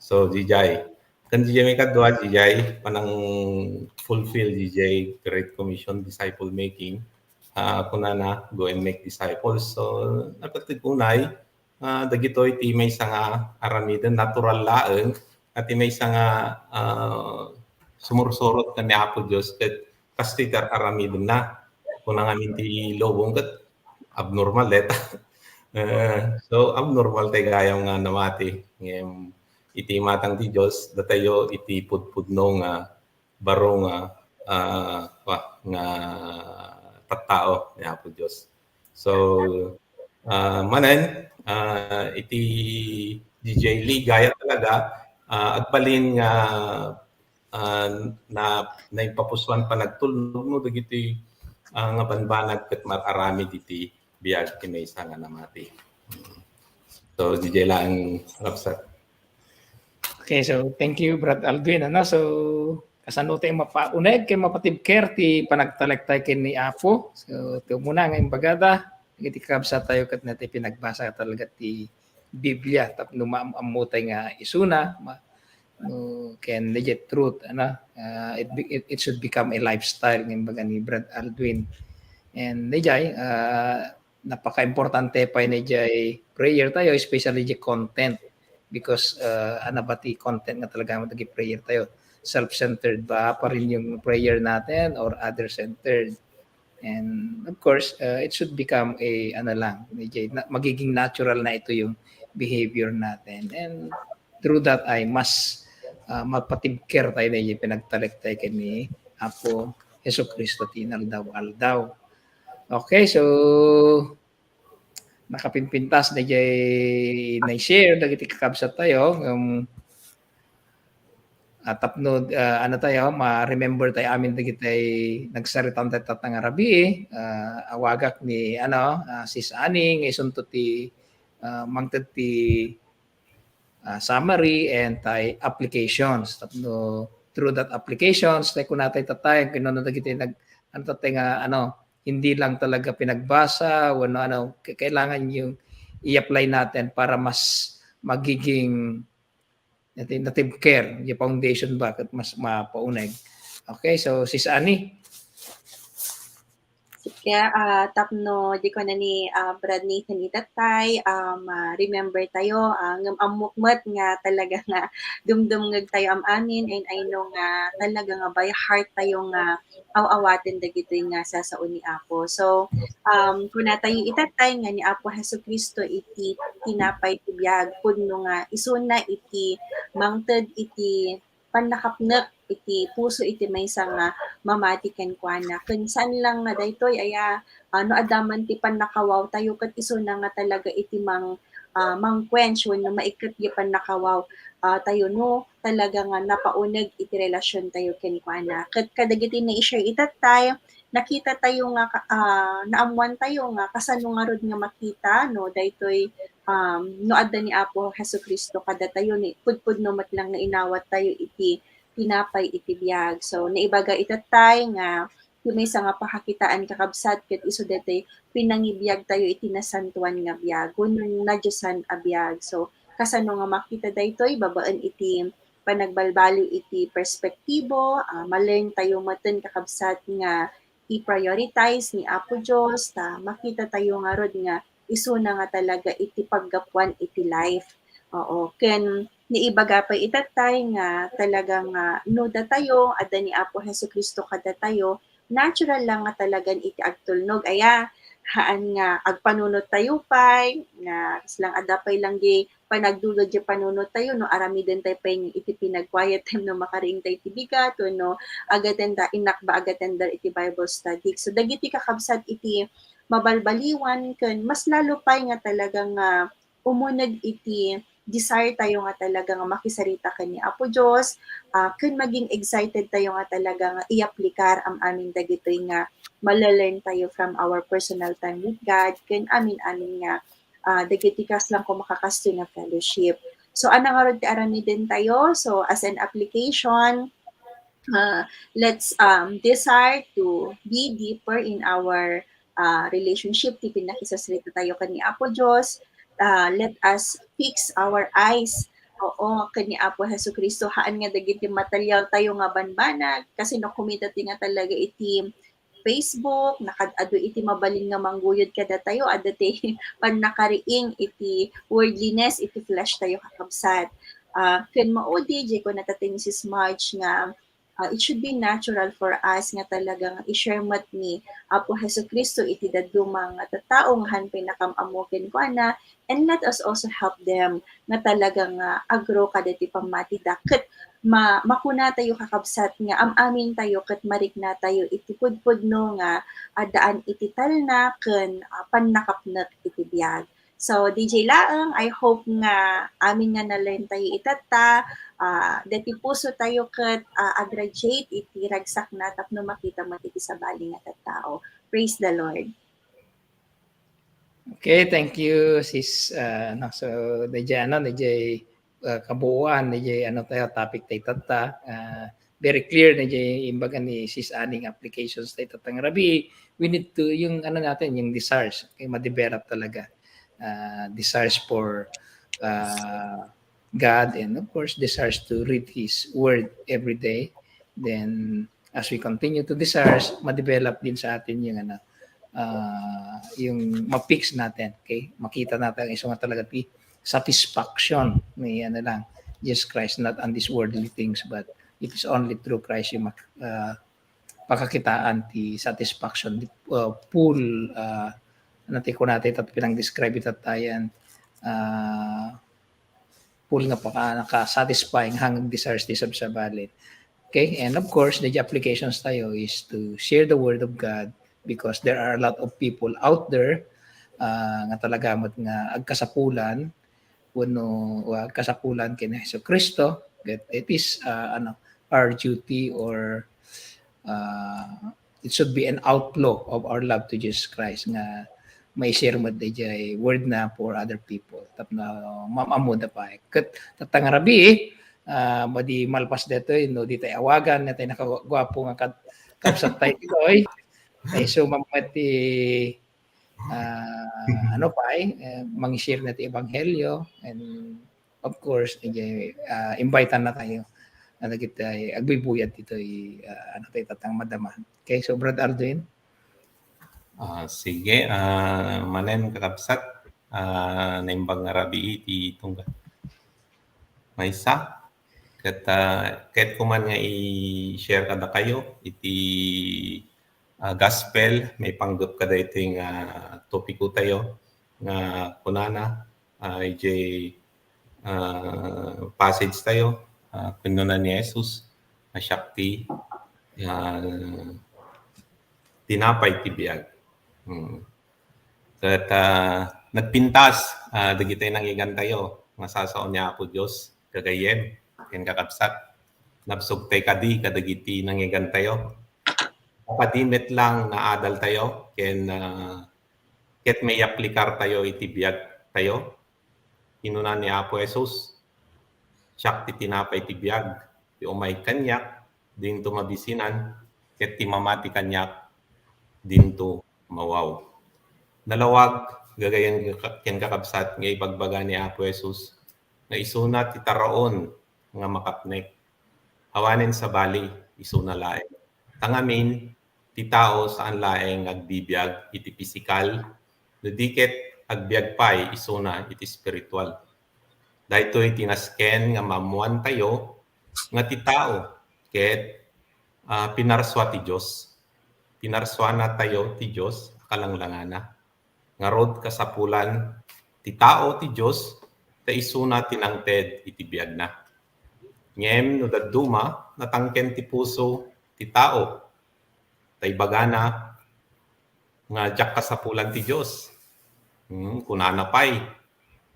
So, diay. Ken diay maikadua, diay panang-fulfill diay Great Commission, disciple making. Ah, kunana, "Go and make disciples." So, napateg unay, ah, dagitoy ti maysa nga aramiden, natural laeng, nga ti maysa nga, ah, sumursurot ken ni Apo Dios ket kastoy ti ar-aramidenna. Kuna ngamin ti lubong ket abnormal dayta. Eh, so, abnormal tay gayam nga namati. Ngem iti imatang ti Dios, datayo iti pudpudno nga baro nga, ah, kua, nga tattao ni Apo Dios. So, ah, manen, ah, iti diay ligaya talaga, ah, agbalin nga, ah, na, naipapusuan panagtulnog no dagiti, ah, nga banbanag ket mar-aramid iti biag ti maysa nga namati. So, diay laeng, Kapsat. Okay, so thank you, Brad Aldwin. Ano, so, kasano tayo mapauneg ken mapatibker ti panagtalek tayo ken ni Apo? So, ti umuna nga imbagada, dagiti kakabsat tayo ket na ti pinagbasa talaga ti Biblia tapno maam-ammo tayo nga isuna, ma-, no, ken legit truth, ano, ah, it be-, it, it should become a lifestyle nga imbaga ni Brad Aldwin. And diay, ah, napakaimportante pay diay prayer tayo, especially diay content, because, ah, ano ba ti content nga talaga dagiti prayer tayo? Self-centered ba pa rin yung prayer natin or other-centered? And of course, uh, it should become a, ano lang, medyo na-, magiging natural na ito yung behavior natin. And through that ay mas, uh, mapatibker tayo na yung pinagtalek tayo kay ni Apo Jesucristo ti inaldaw-aldaw. Okay, so nakapimpintas na jay na-share dagiti kakabsat tayo. Um, ah, tapno, ah, ano tayo, ma-remember tayo amin dagiti nagsaritaan tayo tatang arabii, ah, awagak ni, ano, ah, Sis Annie, nga isunto ti, ah, mangted ti, ah, summary and tay applications. Tapno through that applications, tay kuna tay tatay, kinuna dagiti nag-, ano tatay nga, ano, hindi lang talaga pinagbasa, o ano, ano, k-, kailangan yung i-apply natin para mas magiging nati-, native care, yung foundation ba, ket mas mapauneg. Okay, so, Sis Annie? Sige, ah, tapno, di ko na ni, ah, Brad Nathan itatay, ah, ma-remember tayo, ah, ngem ammok met nga talaga nga dumdumngeg tayo am-amin, and I know nga talaga nga by heart tayo nga aw-awaten dagitoy nga sasao ni Apo. So, um, kuna tayo itatay nga ni Apo Jesucristo iti tinapay ti biag, pudno nga isuna iti mangted iti pannakapnek iti puso iti maysa nga mamati kenkuana. Ken saan lang nga daytoy aya, ah, no adda man ti pannakawaw tayo ket isuna nga talaga iti mang-, ah, mang-quench wenno maikkat ti pannakawaw, ah, tayo no talaga nga napauneg iti relasyon tayo kenkuana. Ket kadagiti na-share itatay, nakita tayo nga ka-, ah, naammuan tayo nga kasano ngarud nga makita no daytoy, um, no adda ni Apo Jesucristo kadatayo ni pudpudno met lang nga inawat tayo iti tinapay iti biag. So, naibaga itattay nga ti maysa nga pakakitaan, kakabsat, ket isu daytoy pinangibiag tayo iti nasantoan nga biag wenno nadiosan a biag. So, kasano nga makita daytoy? Babaen iti panagbalbaliw iti perspektibo, ah, ma-learn tayo metten, kakabsat, nga i-prioritize ni Apo Dios, ta makita tayo ngarud nga isuna nga talaga iti paggapuan iti life. Oo, ken naibaga pay itattay nga talaga nga no datayo, adda ni Apo Jesu-Cristo kadatayo, natural lang nga talagan iti agtulnog. Aya, haan nga agpanunot tayo pay, nga kasla adda pay lang di panagdulod ti panunot tayo, no, aramiden tayo pay iti pinag-quiet time no makariing tayo iti bigat, wenno agaten da, innak ba agaten da iti Bible study. So, dagiti kakabsat iti mabalbaliwan ken mas lalo pay nga talaga nga umuneg iti desire tayo nga talaga nga makisarita ken ni Apo Dios, ah, ken maging excited tayo nga talaga nga i-aplikar am-amin dagitoy nga male-learn tayo from our personal time with God, ken amin-amin nga, ah, dagiti kasla ko makakastoy nga fellowship. So, ania ngarud ti aramiden tayo? So, as an application, ah, let's, um, desire to be deeper in our, ah, relationship, ti pannakisasarita tayo ken ni Apo Dios. Ah, let us fix our eyes, oo, ken ni Apo Jesu-Cristo. Haan nga dagiti mataliaw tayo nga banbanag, kasino kumita ti nga talaga iti Facebook, nakad-adu iti mabalin nga mangguyod kadatayo, adda ti pannakariing iti worldliness, iti flesh tayo, kakabsat. Ah, ken maudi, diay kunana ti Misis Marge nga, ah, it should be natural for us nga talaga nga i-share met ni Apo Jesu-Cristo iti dadduma nga tattao nga haan pay nakam-ammo kenkuana, and let us also help them nga talaga nga agro kadagiti pammatida. Ket ma-, makuna tayo, kakabsat, nga am-amin tayo ket marikna tayo iti pudpudno nga addaan iti talna ken, ah, pannakapnek iti biag. So, D J laeng, I hope nga amin nga na-learn tayo itatta, ah, dati puso tayo ket, ah, a-graduate iti ragsakna tapno makita met iti sabali nga tattao. Praise the Lord. Okay, thank you, sis. Ah, no, so, daydiay, ano, daydiay, ah, kabuuan, daydiay, ano tayo, topic tayo tatta. Ah, very clear na daydiay, imbaga ni Sis Annie, applications tayo tatta nga rabii. We need to, yung ano natin, yung desires, okay, ma-develop talaga. Ah, desires for, ah, God, and of course, desires to read His Word every day. Then, as we continue to desires, ma-develop din sa atin yung ano, ah, yung ma-fix natin, okay? Makita natin ang isu nga talaga ti satisfaction ni ano lang, Jesus Christ, not on these worldly things, but it is only through Christ yung mak-, ah, pakakitaan ti satisfaction, ti, ah, full, ah, ano ti kunana ti, tat-, pinang-describe itatta yan, ah, full nga paka-, naka-satisfy nga hanggang desires ti sabsabali. Okay? And of course, the applications tayo is to share the word of God because there are a lot of people out there, ah, nga talaga met nga agkasapulan, wenno, ah, agkasapulan ken Jesu-Cristo, that it is, ah, ano, our duty or, ah, it should be an outflow of our love to Jesus Christ nga mai-share met daydiay word na for other people. Tapno maam-ammoda pay. Ket tatta nga rabii, ah, madi malpas daytoy, no, ditay awagan, natay nakaguapo nga kad-, kabsat tayo ditoy. Ay, so, mamati, ah, ano pay, eh, mang-share na ti ebanghelyo, and of course, eh, ah, invite na tayo. Ano kita, eh, agbibuyat ditoy, ah, ano tayo tatta nga madama. Okay, so, Brad Aldwin? Ah, sige, ah, manen, kakabsat, ah, naimbag nga rabii ti tunggal. Maysa, ket, ah, ket kuman nga i-share kadakayo iti, ah, gospel, maipanggep kadaytoy nga topiko tayo nga kunana, ah, idiay, ah, passage tayo, ah, kinuna ni Jesus, "Siak ti, ah, tinapay ti biag." Hmm. Ket, ah, nagpintas, ah, dagiti nangngegantayo nga sasao ni Apo Dios, gagayyem ken kakabsat. Nabsogtay kadi kadagiti nangngegantayo. Kadi met lang nga adaltayo ken, ah, ket maiaplikartayo iti biagtayo. Kinuna ni Apo Jesus, "Siak ti tinapay ti biag. ti umay kaniak, dinto mabisinan, ket ti mamati kaniak, dinto mawaw. Nalawag, gagayyem ken kakabsat, nga ibagbaga ni Apo Jesus nga isuna ti taraon nga makapnek. Awanen sabali, isuna laeng. Ta ngamin, ti tao saan laeng nga agbibiag iti pisikal, no di ket agbiag pay isuna iti espiritual. Daytoy ti nasken nga maammoantayo nga ti tao ket, ah, pinarsua ti Dios. Pinarsuanatayo ti Dios a kalanglangana. Ngarud, kasapulan ti tao ti Dios ta isuna ti nangted iti biagna. Ngem no dadduma, natangken ti puso ti tao. Ta ibagana nga diak kasapulan ti Dios. Hmm, kunana pay,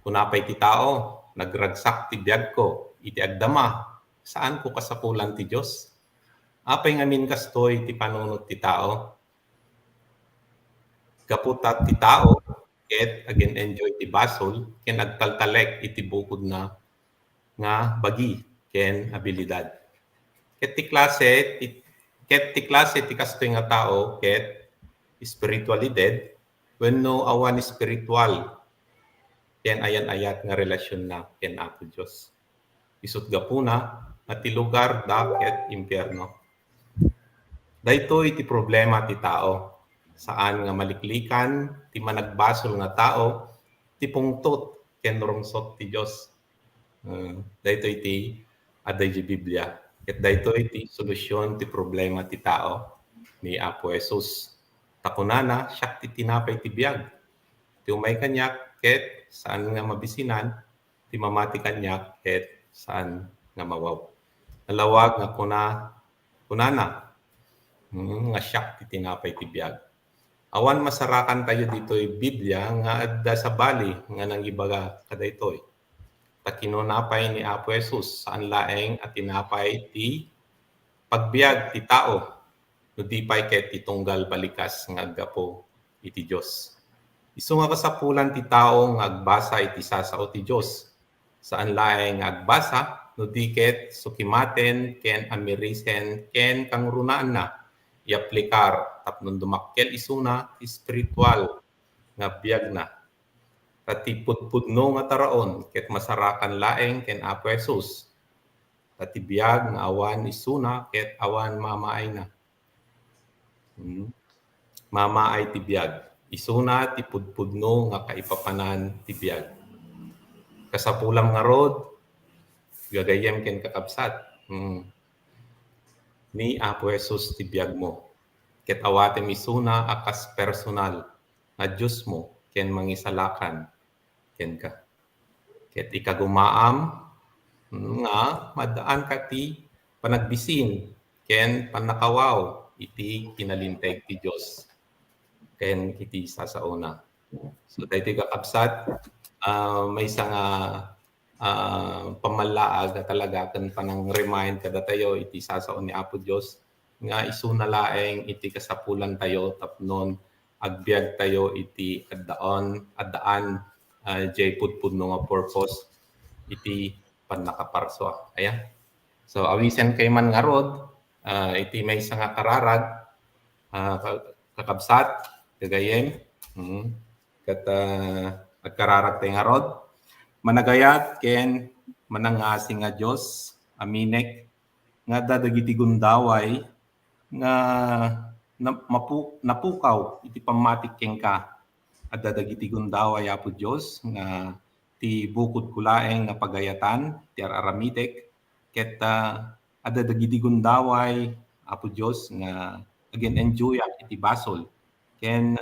kuna pay ti tao, nagragsak ti biagko iti agdama, saanko kasapulan ti Dios. Apay ngamin kastoy ti panunot ti tao? Gapu ta ti tao ket agin-enjoy ti basol ken agtaltalek iti bukodna nga bagi ken abilidad. Ket ti klase ti, ket ti klase ti kastoy nga tao ket spiritually dead wenno awan spiritual ken ayan-ayat nga relasionna ken Apo Dios. Isut' gapuna nga ti lugarda ket impierno. Daytoy ti problema ti tao. Saan nga maliklikan ti managbasol nga tao ti pungtot ken rungsot ti Dios. Ah, daytoy ti adda idiay Biblia. Ket daytoy ti solusion ti problema ti tao ni Apo Jesus. Ta kunana, "Siak ti tinapay ti biag. Ti umay kaniak ket saan nga mabisinan, ti mamati kaniak ket saan nga mawaw." Nalawag nga kuna, kunana, mm, nga siak ti tinapay ti biag. Awan masarakantayo ditoy Biblia nga adda sabali nga nangibaga kadaytoy. Ta kinuna pay ni Apo Jesus, saan laeng a tinapay ti pagbiag ti tao, no di pay ket ti tunggal balikas nga aggapu iti Dios. Isu nga kasapulan ti tao nga agbasa iti sasao ti Dios. Saan laeng nga agbasa, no di ket sukimaten ken amirisen ken kangrunaan na iaplikar tapno dumakkel isuna ti espiritual nga biagna. Ta ti pudpudno nga taraon ket masarakan laeng ken Apo Jesus. Ta ti biag nga awan isuna ket awan mamaayna. Hmm. Mamaay ti biag. Isuna ti pudpudno nga kaipapanan ti biag. Kasapulam ngarud, gagayyem ken kakabsat. Hmm. Ni Apo Jesus ti biagmo. Ket awatem isuna a kas personal nga Diosmo ken mangisalakan kenka. Ket ikagumaam, mm, nga maaddaanka ti panagbisin ken pannakawaw iti kinalinteg ti Dios ken iti sasaona. So, daytoy kakabsat, ah, maysa nga, ah, pammallaag a talaga ken panang-remind kadatayo iti sasao ni Apo Dios nga isuna laeng iti kasapulantayo tapnon agbiagtayo iti addaan, addaan, ah, jay pudpudno nga purpose iti pannakaparsua. Aya. So, awisen kay man ngarud, ah, iti maysa nga kararag, ah, ka-, kakabsat, gagayyem. Hmm. Ket, ah, agkararag tay ngarud. Managayat ken manangngasing nga Dios, aminek, nga adda dagiti gundaway nga na-, mapu-, napukaw iti pammatik kenka. Adda dagiti gundaway, Apo Dios, nga ti bukodko laeng nga pagayatan ti ar-aramidek, ket, ah, adda dagiti gundaway, Apo Dios, nga agin-enjoyak iti basol. Ken,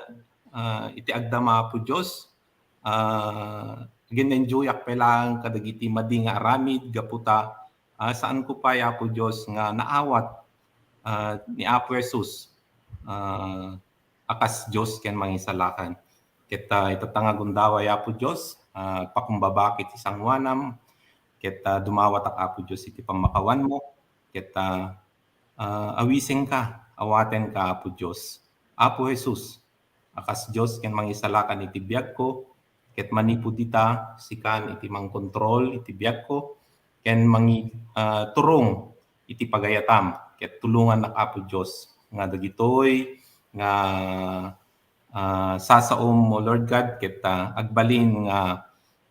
ah, iti agdama, Apo Dios, ah, agin-enjoyak pay laeng kadagiti madi nga aramid gapu ta, ah, saanko pay, Apo Dios, nga naawat, ah, ni Apo Jesus, ah, a kas Dios ken Mangisalakan. Ket, ah, itatta nga gundaway, Apo Dios, ah, pakumbabak iti sangoanam, ket, ah, dumawatak, Apo Dios, iti pammakawanmo, ket, ah, ah, awisenka, awatenka, Apo Dios. Apo Jesus, a kas Dios ken Mangisalakan iti biagko, ket manipud ita, sikan iti mangkontrol iti biagko, ken mangi-, ah, turong iti pagayatam. Ket tulongannak, Apo Dios, nga dagitoy nga, ah, sasaom, O Lord God, ket, ah, agbalin nga,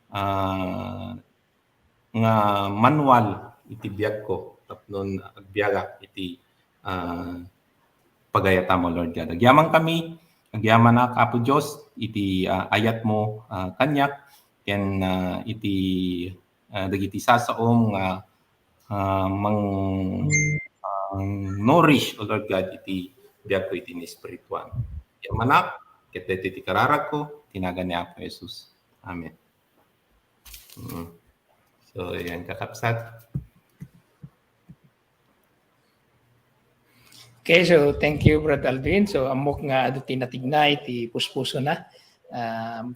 ah, nga manual iti biagko tapno agbiagak iti, ah, pagayatam, O Lord God. Agyamankami, agyamanak, Apo Dios, iti, ah, ayatmo, ah, kaniak, ken, ah, iti, ah, dagiti sasaom nga, ah, mang-, mang-nourish, O Lord God, iti biagko iti espirituan. Agyamanak, ket daytoy ti kararagko, iti nagan ni Apo Jesus. Amen. Mm. So, yan, kakabsat. Okay, so thank you, Brad Alvin. So, ammok nga adu ti natigna iti puspuso na. Um,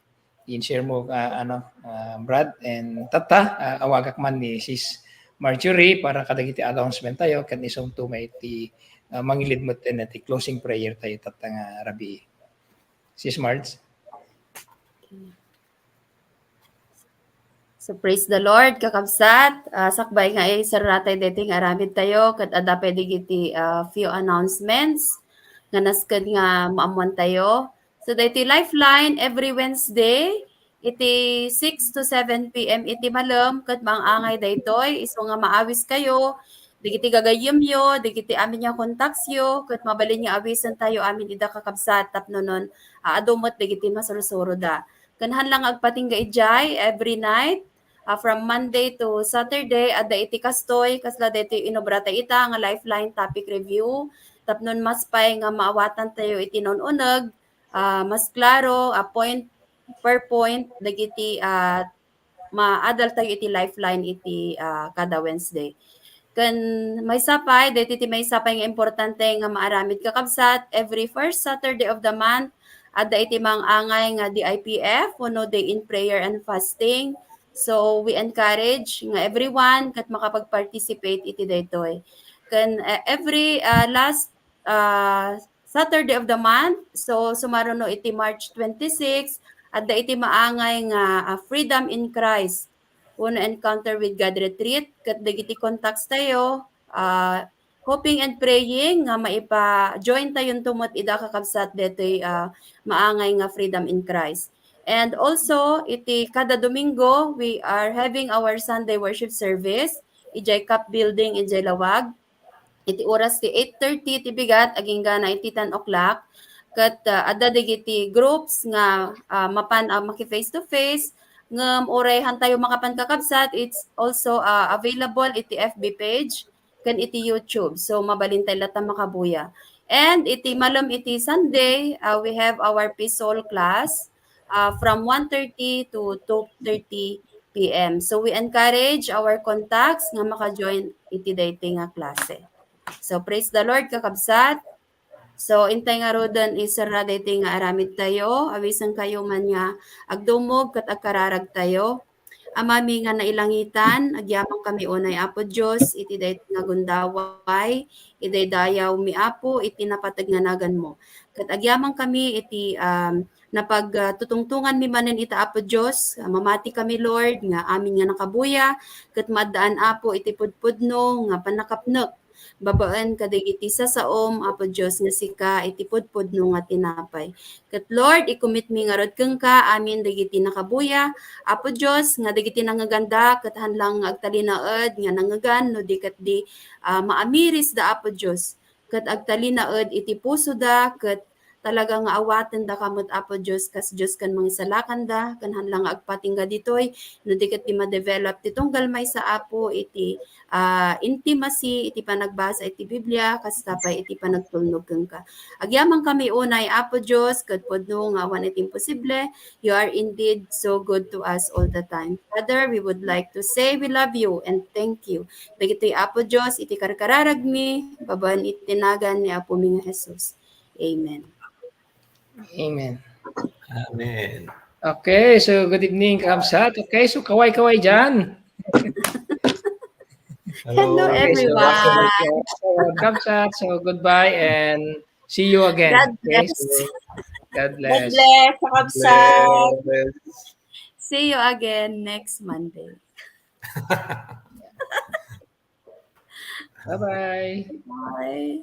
in-share mo, ah, ano, ah, Brad, and tatta, ah, awagak man ni Sis Marjorie para kadagiti announcement tayo, ken isumto may ti, ah, mangilid met iti closing prayer tayo tatta nga rabii. Sis Marge? So, praise the Lord, kakabsat. Ah, sakbay nga iserratay daytoy nga aramid tayo, ket adda pay dagiti, ah, few announcements nga nasken nga maammuan tayo. So, daytoy Lifeline every Wednesday, iti six to seven P M iti malem, ket maang-angay daytoy, isu nga maawis kayo, dagiti gagayyemyo, dagiti amin nga contacts yo, ket mabalin nga awisen tayo amin ida, kakabsat, tapno non, ah, adu met dagiti masursuroda. Ken haan lang nga agpatingga idiay every night, ah, from Monday to Saturday, adda iti kastoy, kasla daytoy inobra tayo ita nga Lifeline topic review, tapno mas pay nga maawatan tayo iti naun-uneg, ah, mas klaro, ah, point per point, dagiti, ah, maadal tayo iti Lifeline iti, ah, kada Wednesday. Ken maysa pay, daytoy ti maysa pay nga importante nga maaramid, kakabsat, every first Saturday of the month, adda iti maang-angay nga D I P F, wenno Day in Prayer and Fasting. So, we encourage nga everyone ket makapag-participate iti daytoy. Ken, eh, every, ah, last, ah, Saturday of the month, so sumaruno iti March twenty-six, adda iti maangay nga, ah, Freedom in Christ wenno Encounter with God Retreat, ket dagiti contacts tayo, ah, hoping and praying nga maipa-join tayonto met ida, kakabsat, daytoy, ah, maangay nga Freedom in Christ. And also, iti kada Domingo, we are having our Sunday worship service idiay CAP building idiay Laoag. Iti oras ti eight thirty ti bigat, agingga na iti ten o'clock. Ket, ah, adda dagiti groups nga, ah, mapan, ah, maki face to face, ngem uray haan tayo makapan, kakabsat, it's also, ah, available iti F B page ken iti YouTube. So, mabalin tayo latta makabuya. And iti malem iti Sunday, ah, we have our P SOL class, ah, from one thirty to two thirty P M. So, we encourage our contacts nga maka-join iti daytoy nga klase. So, praise the Lord, kakabsat. So, intay ngaruden, iserra daytoy nga aramid tayo. Awisen kayo man nga agdumog ket agkararag tayo. Amami nga nailangitan, agyamankami unay, Apo Dios, iti daytoy nga gundaway, idaydayawmi, Apo, iti napateg nga naganmo. Ket agyamankami iti, um, napag-, ah, tutungtunganmi manen ita, Apo Dios. Ah, mamatikami, Lord, nga amin nga nakabuya, ket maaddaan, Apo, iti pudpudno nga pannakapnek babaen kadagiti sasaom, Apo Dios, nga sika iti pudpudno nga tinapay. Ket, Lord, i-commitmi ngarud kenka amin dagiti nakabuya, Apo Dios, nga dagiti nangngeganda ket haan lang nga agtalinaed nga nangngegan no di ketdi, ah, maamirisda, Apo Dios, ket agtalinaed iti pusoda, ket talaga nga awatendaka met, Apo Dios, kas Dios ken mangisalakanda, ken haan lang nga agpatingga ditoy no di ketdi ma-develop ti tunggal maysa, Apo, iti, ah, intimacy, iti panagbasa iti Biblia, kasta pay iti panagtulnog kenka. Agyamankami unay, Apo Dios, ket pudno nga awan iti imposible. You are indeed so good to us all the time. Father, we would like to say we love you and thank you. Dagitoy, Apo Dios, iti karkararagmi, babaen iti nagan ni Apomi nga Jesus. Amen. Amen. Amen. Okay, so good evening, kabsat. Okay, so kaway-kaway dyan. Hello, Okay, so, everyone. So, kabsat, so goodbye and see you again. God Okay, bless. So, God God bless. bless, kakabsat. Bless. See you again next Monday. Bye-bye. Bye.